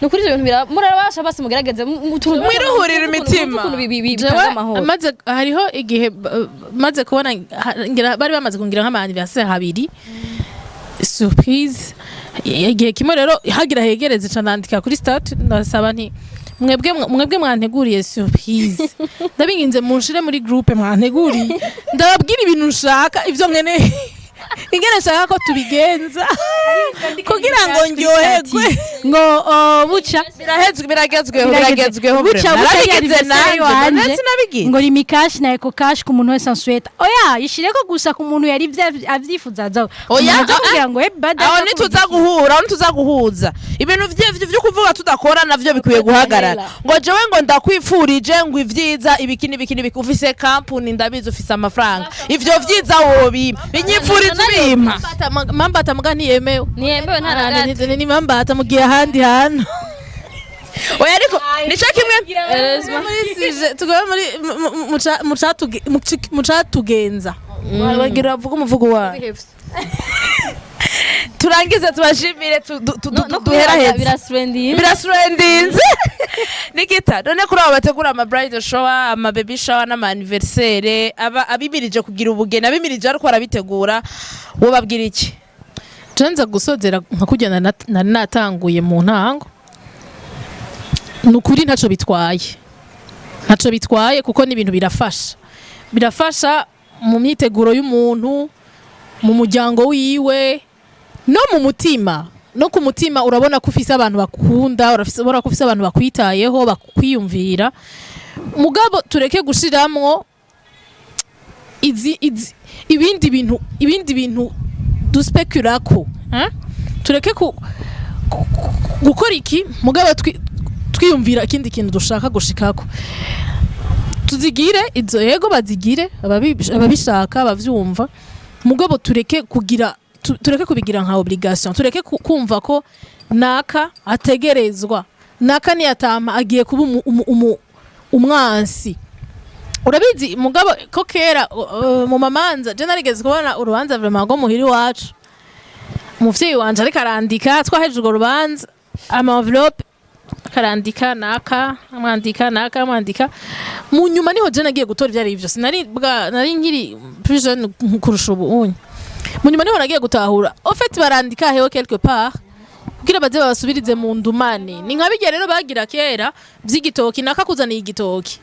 Ni ukuri ivyo bintu murabasha basi mugerageze Mwiruhurire imitima. ukuntu Jewe bitanga amahoro. Maze hariho igihe maze kubona ngira bari bamaze kungira nk'ama anniversaire habiri surprise. Igihe kimwe rero hagira hegereze, ca nandika kuri statut, ndasaba nti: Mwebwe mwanteguriye surprise, ndabinginze munshire muri groupe mwanteguriye, ndababwira ibintu nshaka, ivyo nkeneye, ingene nshaka ko tubigenza kugira ngo ndyoherwe." Ngo oh, buca Birahezwe, biragezweho, biragezweho. Buca Vraiment. buca Narabigize anniversaire nanje wanje. none sinabigize. Ngo Lumicash na Ecocash ku muntu wese answeta, oya ishireko gusa ku muntu yari avyifuza aza Oya, kugira kugira ngo bada. Aho ntituza guhura, aho ntituza guhuza. Ibintu vyo kuvuga tudakora navyo bikwiye guhagarara. Ngo jewe ngo ndakwifurije ngo ivyiza, ibiki n'ibiki n'ibiki, ufise kampuni ndabizi, ufise amafaranga, ivyo vyiza wobimpa, binyipfuriza ubimpa. Mambata muga ntiyemewe. Ntiyemewe nta na gato. Ni mambata mugiye ahandi hantu. Oya, ariko nico kimwe. Heureusement. Muri sujet tugoye muri mucatugenza. Bagira bavuga umuvugo wawe, turangize tubashimire, No duheraheze. Birasurendinze. Birasurendinze. Nikita, none kuri abo bategura ama bridal shower, ama baby shower n'ama anniversaire, aba abimirije kugira ubugeni, abimirije ariko barabitegura, wo babwira iki? Nza gusozera nka kurya nari natanguye mu ntango. Ni ukuri ntaco bitwaye, ntaco bitwaye, kuko ni ibintu birafasha, birafasha mu myiteguro y'umuntu, mu muryango wiwe, no mu mutima, no ku mutima. Urabona ko ufise abantu bakunda, urabona ko ufise abantu bakwitayeho, bakwiyumvira. Mugabo tureke gushiramwo izi ibindi bintu, ibindi bintu duspekurako, eh? Tureke gukora iki mugabo twiyumvira ikindi kintu dushaka gushikako. Tuzigire izo, yego bazigire ababishaka, abavyumva, mugabo tureke kugira tureke kubigira nka obligation, tureke kumva ko naka ategerezwa, naka niyatama agiye kuba umwansi. Urabizi mugabo ko kera mu mamanza, je narigeze kubona urubanza vraiment rwo muhira iwacu, umuvyeyi wanje ariko arandika, twahejeje urwo rubanza, ama enveloppe akarandika naka, amwandika naka, amwandika. Mu nyuma niho je nagiye gutora ivyo ari ivyo. Sinari bwa nari nkiri plus jeune kurusha ubu unye. Mu nyuma niho nagiye gutahura, au fait barandika heho quelque part kugira baze babasubirize mu ndumane. Ni nka bijya rero bagira kera vy'igitoki: nakakuzaniye igitoki,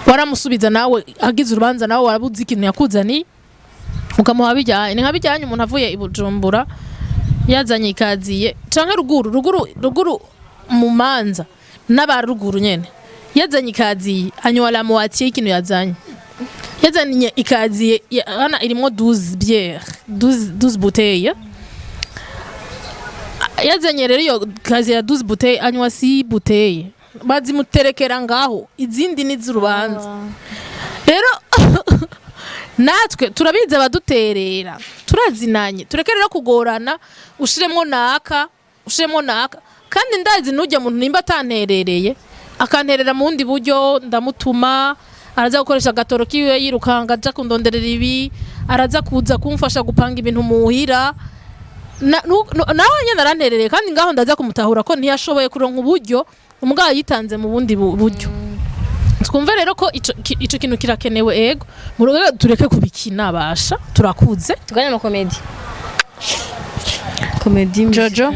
waramusubiza nawe agize urubanza, nawe warabuze ikintu yakuzaniye, ukamuha bijyanye. Ni nka bijyanye umuntu avuye i Bujumbura yazanye ikaziye canke ruguru, ruguru, ruguru mu manza n'abaruguru nyene, yazanye ikaziye, anywa la moitié y'ikintu yazanye. Yazanye ikaziye hana irimo 12 bières, 12 bouteilles. Yazanye rero iyo casier ya 12 bouteilles, anywa 6 bouteilles, bazimuterekera ngaho, izindi ni z'urubanza. Rero natwe turabizi abaduterera, turazinanye. Tureke rero kugorana, ushiremwo naka, ushiremwo naka. Kandi ndazi nujya muntu nimba atanterereye, akanterera mu bundi buryo, ndamutuma, araza gukoresha agatoro kiwe yirukanga aja kundonderera ibi, araza kuza kumfasha gupanga ibintu muhira. Nawe nyene aranterereye, kandi ngaho ndaza kumutahura ko ntiyashoboye kuronka uburyo, umugabo yitanze mu bundi buryo. Twumve rero ko ico kintu kirakenewe. Ego, mu rugo tureke kubikina, basha turakuze. Tuganye ama comédie, comédie. Jojo.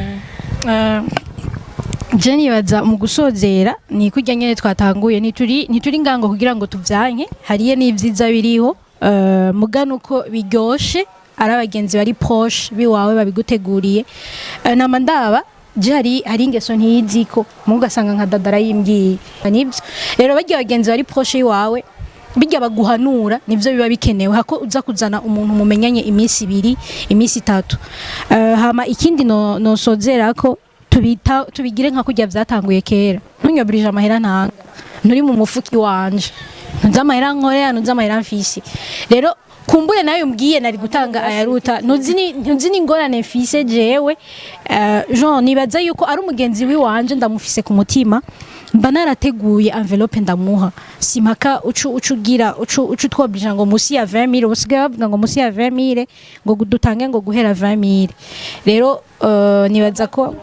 Je nibaza mu gusozera ni kurya nyene twatanguye, ntituri ngango kugira ngo tuvyanke, hariye n'ivyiza biriho, mugana uko biryoshe ari abagenzi bari proche biwawe babiguteguriye. Nama ndaba je hari ingeso ntiyiziko, mu ugasanga nka dada arayimbwiye. Nibyo rero, barya bagenzi bari proche iwawe bijya baguhanura, nivyo biba bikenewe, hako uza kuzana umuntu mumenyanye iminsi 2, iminsi 3. Hama ikindi no nosozera ko tubita tubigire nka kurya vyatanguye kera. Ntunyobirije amahera ntanga, nturi mu mufuki wanje, ntuzi amahera nkorera, ntuzi amahera mfise. Rero kumbure nayo umbwiye nari gutanga ayaruta, ntuzi ni ingorane mfise jewe. Jean, nibaza yuko ari umugenzi wiwanje, ndamufise ku mutima, mba narateguye enveloppe ndamuha. Simpaka ucu ugira ucu twobija ngo musi ya 20000, usigaye bavuga ngo musi ya 20000, ngo dutange ngo guhera 20000. Rero nibaza ko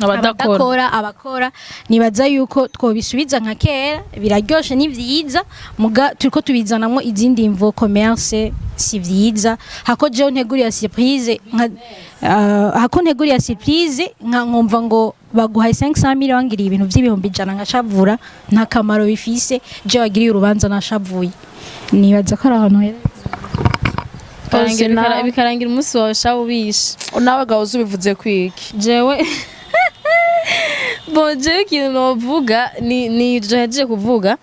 abadakora abadakora, abakora, nibaza yuko twobisubiza nka kera. Biraryoshe, ni vyiza, muga turiko tubizanamwo izindi mvo, commerce si vyiza. Hako jewe nteguriye surprise nka hako nteguriye surprise nka nkumva ngo baguhaye 500 mille, wangiriye ibintu vy'ibihumbi 100, nkashavura, nta kamaro bifise. Je wagiriye urubanza nashavuye, nibaza ko ari ahantu hera. Bikarangira umunsi wawe shawe ubishe. Nawe gahoze ubivuze kwiki? Jewe, bon, jewe ikintu novuga ni ivyo yahejeje kuvuga.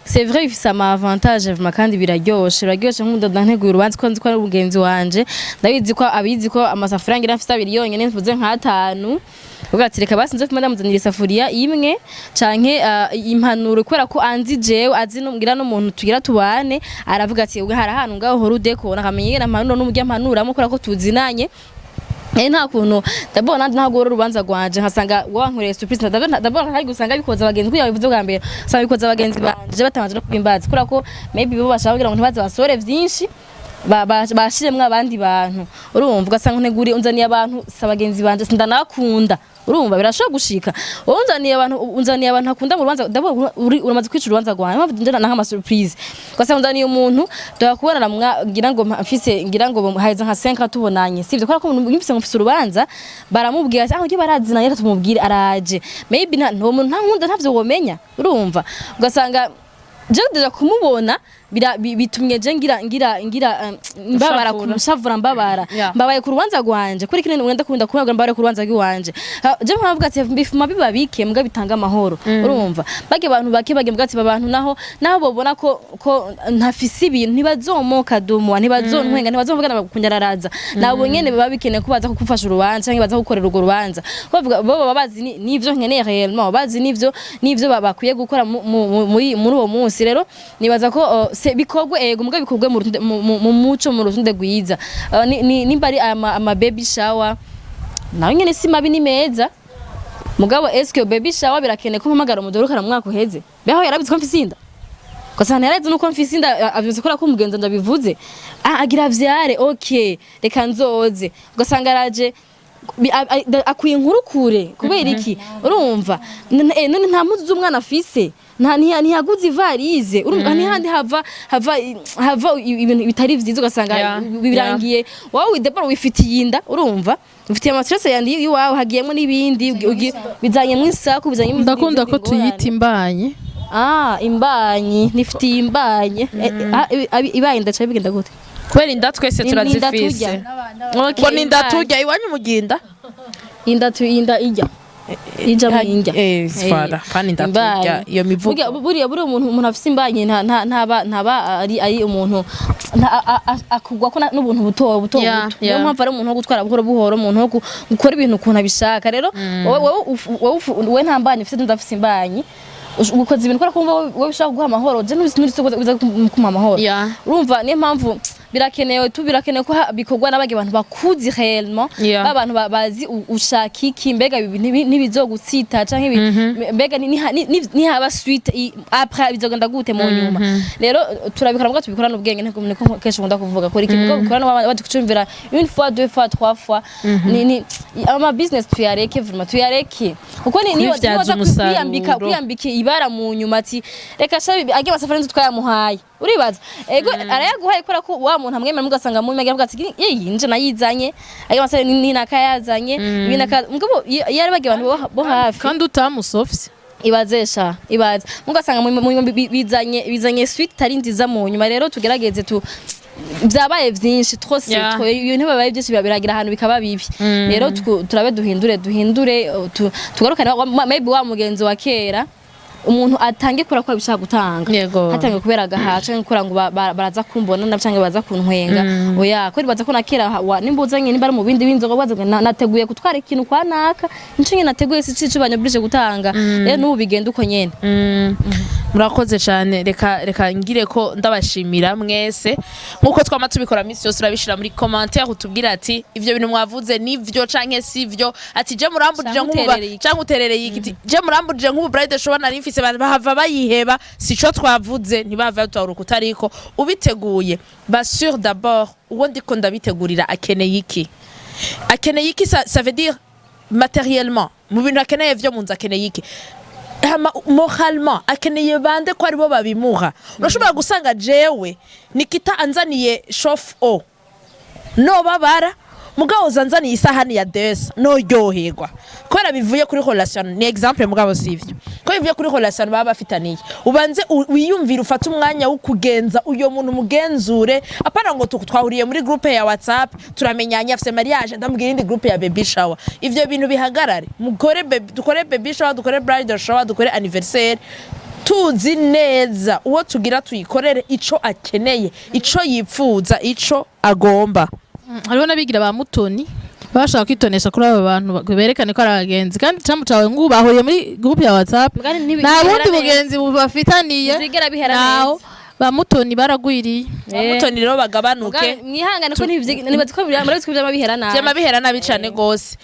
C'est vrai, bifise ama avantage vraiment, kandi biraryoshe, biraryoshe. Nk'ubu nteguye urubanza ko nzi ko ari umugenzi wanje, ndabizi ko abizi ko amasafuriya ngira mfise abiri yonyene, mvuze nk'atanu, uvuga ati reka basi nze kuma ndamuzanira isafuriya imwe canke impanuro, kubera ko anzi jewe, azi ngira n'umuntu tugira tubane, aravuga ati ubwo hari ahantu ngaho hora udekona, akamenya ingene ampanuro n'uburyo ampanuramo, kubera ko tuzinanye. Nta kuntu ndabona ntabwo urubanza rwanje nkasanga wankoreye surprise. Ndabona hari gusanga bikoza abagenzi, kugira bivuze bwa mbere usanga bikoza abagenzi banje batabanje no kubimbaza, kubera ko maybe bo bashaka kugira ngo ntibaze basore vyinshi, bashiremwo abandi bantu. Urumva, ugasanga nteguriye, unzaniye abantu si abagenzi banje, sindanakunda. Urumva, birashobora gushika wowe unzaniye abantu, unzaniye abantu akunda mu rubanza. Ndabona uramaze kwica urubanza rwawe, mpamvu njana naho ama surprise, ugasanga unzaniye umuntu turakubonana ngira ngo mfise, ngira ngo haheze nka 5 tubonanye, sivyo? Kubera ko umuntu yumvise ngo mfise urubanza, baramubwira ati ah, ujye barazinanye, reka tumubwire araje. Maybe nta uwo muntu nta nkunda, ntavyo womenya. Urumva, ugasanga je déjà kumubona bitumye je ngira mbabara. Ushavura. Kumushavura, mbabara. Mbabaye ku rubanza rwanje kuri kino mwenda kunda kubabwira, mbabare ku rubanza rw'iwanje. Je mpavuga ati bifuma biba bike mbwa bitanga amahoro. Urumva, bage abantu bake bage mbwa ati abantu naho bobona ko ntafise ibintu, ntibazomoka dumwa, ntibazontwenga, ntibazovuga bakunyararaza. Nabo nyene baba bikeneye ko baza kugufasha urubanza canke baza gukorera urwo rubanza, bavuga bo baba bazi n'ivyo nkeneye réellement, bazi n'ivyo bakwiye gukora muri uwo munsi. Rero nibaza ko se bikorwe, ego, mbwa bikorwe mu muco, mu rutonde rwiza. Nimba ari ama baby shower nayo nyene si mabi, ni meza, mugabo est-ce que baby shower birakeneye ko mpamagara umudorokana mu mwaka uheze? Beho yarabizi ko mfise inda, ugasanga yarazi nuko mfise inda, avyutse kubera ko umugenzi ndabivuze, ah, agira vyare, okay, reka nzoze. Ugasanga araje akwiye inkuru kure. Kubera iki? Urumva, none nta mpuzu z'umwana afise, nta ntiyaguze ivarize. Urumva, ntihandi hava ibintu bitari vyiza, ugasanga birangiye wowe widebora wifitiye inda. Urumva, ufitiye ama stress yandi iwawe, hagiyemo n'ibindi, bizanyemwo isaku, bizanyemwo Ndakunda ko izindi ngorane. tuyita imbanyi. Ah, imbanyi, nifitiye imbanyi. Ibaye ndaca bigenda gute? Kubera inda twese Ni inda turazifise. turya. Okay, Ngo ni inda imbanyi. turya iwanyu muginda. Inda tu inda ijya. Ija mwinjya. Voilà, kandi ndaturya iyo mivugo. Buriya umuntu afise imbanyi ntaba ari umuntu akugwa ko n'ubuntu buto buto buto. Niyo mpamvu ari umuntu wo gutwara buhoro buhoro, umuntu wo gukora ibintu ukuntu abishaka. Rero wowe nta mbanyi ufise, ndafise imbanyi, ukoze ibintu kubera ko wumva wowe ushaka guha amahoro, je ntuzi uza kumuha amahoro. Urumva, niyo mpamvu birakenewe ko bikorwa n'abandi bantu bakuzi réellement, ba bantu bazi ushaka iki, mbega ibi ntibizogutsita canke mbega nihaba suite après bizogenda gute mu nyuma. Rero turabikora mbwa tubikorana ubwenge, niko kenshi nkunda kuvuga, kora ikintu mbwa bikorana waje kucumvira une fois, deux fois, trois fois. Ni ama business tuyareke, vraiment tuyareke, kuko ni niba Kubivyaza nibaza umusaruro. Kwiyambika ibara mu nyuma ati reka sha agiye amasafari twayamuhaye, uribaza ego arayaguhaye kubera ko wa muntu amwemera, mugasanga mu nyuma ati iyi nje nayizanye, agiye amasafari ni nakayazanye ibi naka, mugabo iyo ari bagiye abantu bo hafi. Kandi utamusofye. Ibaze sha, ibaze mugasanga bizanye suite tari nziza mu nyuma. Rero tugerageze tu byabaye byinshi trop, c'est trop. Iyo ntibabaye byinshi biragira ahantu bikaba bibi. Rero turabe duhindure, tugarukane maybe wa mugenzi wa kera, umuntu atange kura ko abishaka gutanga, hatange kubera agahaca canke gukora ngo baraza kumbona na canke baza kuntwenga. Oya, ko ribaza ko na kera nimba uzanye, nimba ari mu bindi b'inzoga, baza ngo nateguye gutwara ikintu kwa naka, nico nyene nateguye, si cico banyobrije gutanga. Rero n'ubu bigenda uko nyene. Murakoze cyane. Reka ngire ko ndabashimira mwese nkuko twama tubikora minsi yose. Urabishira muri commentaire, utubwira ati ivyo bintu mwavuze nivyo canke sivyo, ati je murambujije Canke nk'ubu uterereye iki. Canke uterereye iki, je murambujije nk'ubu bridal shower nari mfise, bahava bayiheba, sico twavuze, ntibava tutahura kutariko ubiteguye. Ba sûr d'abord uwo ndiko ndabitegurira akeneye iki, akeneye iki, ça veut dire matériellement, mu bintu akeneye vyo mu nzu akeneye iki, hama moralement akeneye bande ko aribo babimuha. Urashobora gusanga jewe Nikita anzaniye chauffe-eau no babara, mugabo zanzaniye isahani ya desa noryoherwa kubera bivuye kuri relation. Ni exemple, mugabo sivyo ko bivuye kuri relation baba bafitaniye. Ubanze wiyumvire, ufate umwanya wo kugenza uyo muntu, mugenzure, apana ngo twahuriye muri groupe ya WhatsApp turamenyanye, afise mariage, ndamubwira indi groupe ya baby shower. Ivyo bintu bihagarare. Mukore baby, dukore baby shower, dukore bridal shower, dukore anniversaire, tuzi neza uwo tugira tuyikorere, ico akeneye, ico yipfuza, ico agomba. Hariho n'abigira ba mutoni bashaka kwitonesha kuri aba bantu berekane ko ari abagenzi, kandi camu cawe ngubu bahuriye muri groupe ya WhatsApp, Mugani nta ntibihera bundi neza. bugenzi bubafitaniye. Ntibigera bihera Naho neza. ba mutoni baragwiriye. Mutoni rero bagabanuke. Mugani mwihangane ko nibazi ko murabizi ko vyama bihera nabi. Vyama bihera nabi cane gose.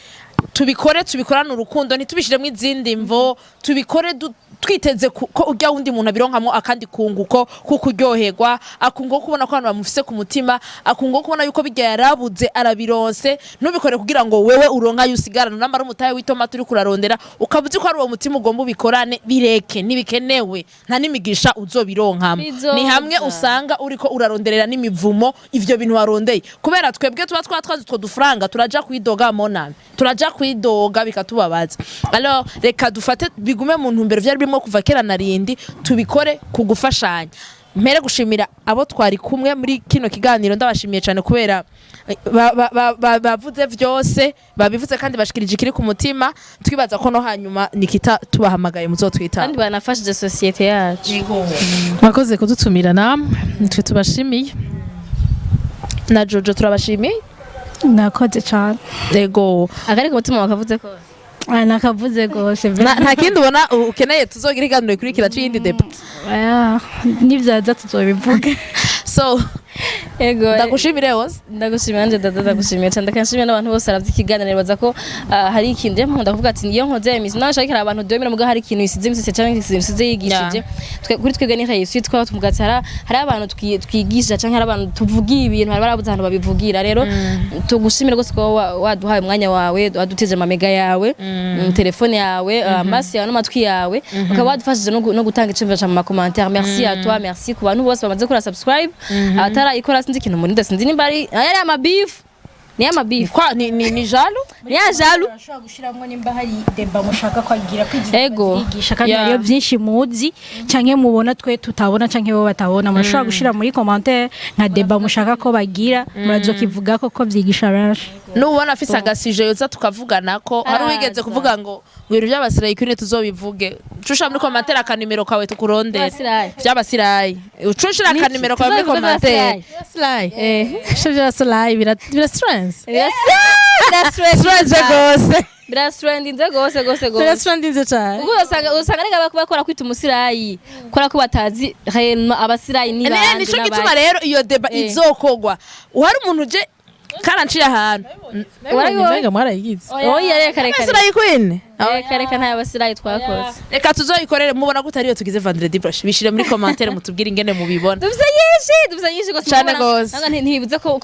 Tubikore, tubikorane urukundo, ntitubishiremo izindi mvo, tubikore twiteze ko urya wundi muntu abironkamwo akandi kunguko, ko kuryoherwa, akunguko kubona ko abantu bamufise ku mutima, akunguko kubona yuko birya yarabuze arabironse. Ntubikore kugira ngo wewe uronka ayo usigarana, unamara umutahe w'itomati uriko urarondera, ukaba uzi ko ari uwo mutima ugomba ubikorane. Bireke, ntibikenewe, nta n'imigisha uzobironkamo. Bizoza. Ni hamwe usanga uriko uraronderera n'imivumo ivyo bintu warondeye, kubera twebwe tuba twatwaze utwo dufaranga, turaja kwidoga monami, turaja kwidoga bikatubabaza. Alors reka dufate bigume mu ntumbero vyari birimo kuva kera na rindi, tubikore ku gufashanya. Mpere gushimira abo twari kumwe muri kino kiganiro. Ndabashimiye cyane kubera bavuze vyose, babivuze kandi bashikirije ikiri ku mutima. Twibaza ko no hanyuma Nikita tubahamagaye muzotwita. Kandi banafashije société yacu. Mwakoze kudutumira namwe, nitwe tubashimiye. Na Jojo turabashimiye. Nakoze cyane. Yego. Akari ku mutima bakavuze kose. Ah, nakavuze rwose. Nta kindi ubona ukeneye tuzogira iganiro ikurikira c'iyindi débat? Oya, nibyaza tuzobivuga. So Ego. Ndagushimire wose. Ndagushimiye nanje dada, ndagushimiye cyane, ndakanshimiye n'abantu bose baravye ikiganiro. Baza ko hari ikintu je nkunda kuvuga ati iyo nkoze émission nawe shakira abantu 2000, muga hari ikintu isize imisese cyangwa ikintu isize yigishije. Kuri twebwe ni réussite, twaba tuvuga ati hari abantu twigisha canke hari abantu tuvugiye ibintu, hari barabuze ahantu babivugira. Rero tugushimire rwose ko waduhaye umwanya wawe, waduteje amamega yawe, telefone yawe, amaso yawe n'amatwi yawe, ukaba wadufashije no gutanga iciyumviro mu ma commentaire. Merci à toi, merci ku bantu bose bamaze gukora subscribe. Abatarayikora sinzi ikintu murinda, sinzi nimba ari aya amabifu, ni amabifu. Kwa ni jalo. Ni ya jaloux. Urashobora gushiramwo nimba hari débat mushaka kwagira kwigira, Ego. kwigisha kandi Yeah. hariyo byinshi muzi canke mubona twe tutabona canke bo batabona. Murashobora gushira muri commentaire nka débat mushaka ko bagira, murazokivuga ko vyigisha benshi. Nubona afise agasije yoza tukavugana ko hari uwigeze Araza. kuvuga ngo ibintu by'aba slay queen tuzobivuge. Ucushira muri commentaire akanimero kawe tukurondere. By'abasirayi. By'abasirayi, ucushira akanimero kawe muri Tuzobivuge. commentaire. Slay. Eh. Isho bya slay bira stress. Turenze gose. Birastrendinze gose gose Bira gose. stress cyane. Ubwo usanga rega bakora kwita umusirayi kubera ko batazi réellement abasirayi ni bande. Nico gituma rero iyo débat izokogwa uhari umuntu uje karanciye ahantu. Warabibonye? Mbega mwarayigize? Oya, reka reka. Slay queen. Reka reka, nta basirayi twakoze. Reka tuzoyikorere. Mubona gute ariyo tugize vendredi prochain? Bishire muri commentaire mutubwire ingene mubibona. Dufise nyinshi gose. Cane mubona- gose. Nanga ntibibuze ko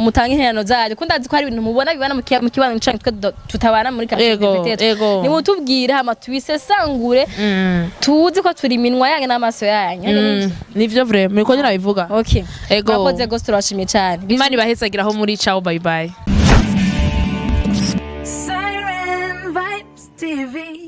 mutanga intererano zanyu, ko ndazi ko hari ibintu mubona bibana mu kibano canke twe tutabana muri quartier peut-être. Nimutubwire hama tubisesangure, tuzi ko turi iminwa yanyu n'amaso yanyu. Nivyo vraiment, niko nyine abivuga. Okay. Ego. Murakoze gose, turabashimiye cane. Imana ibahezagira aho muri. Ciao, bye bye.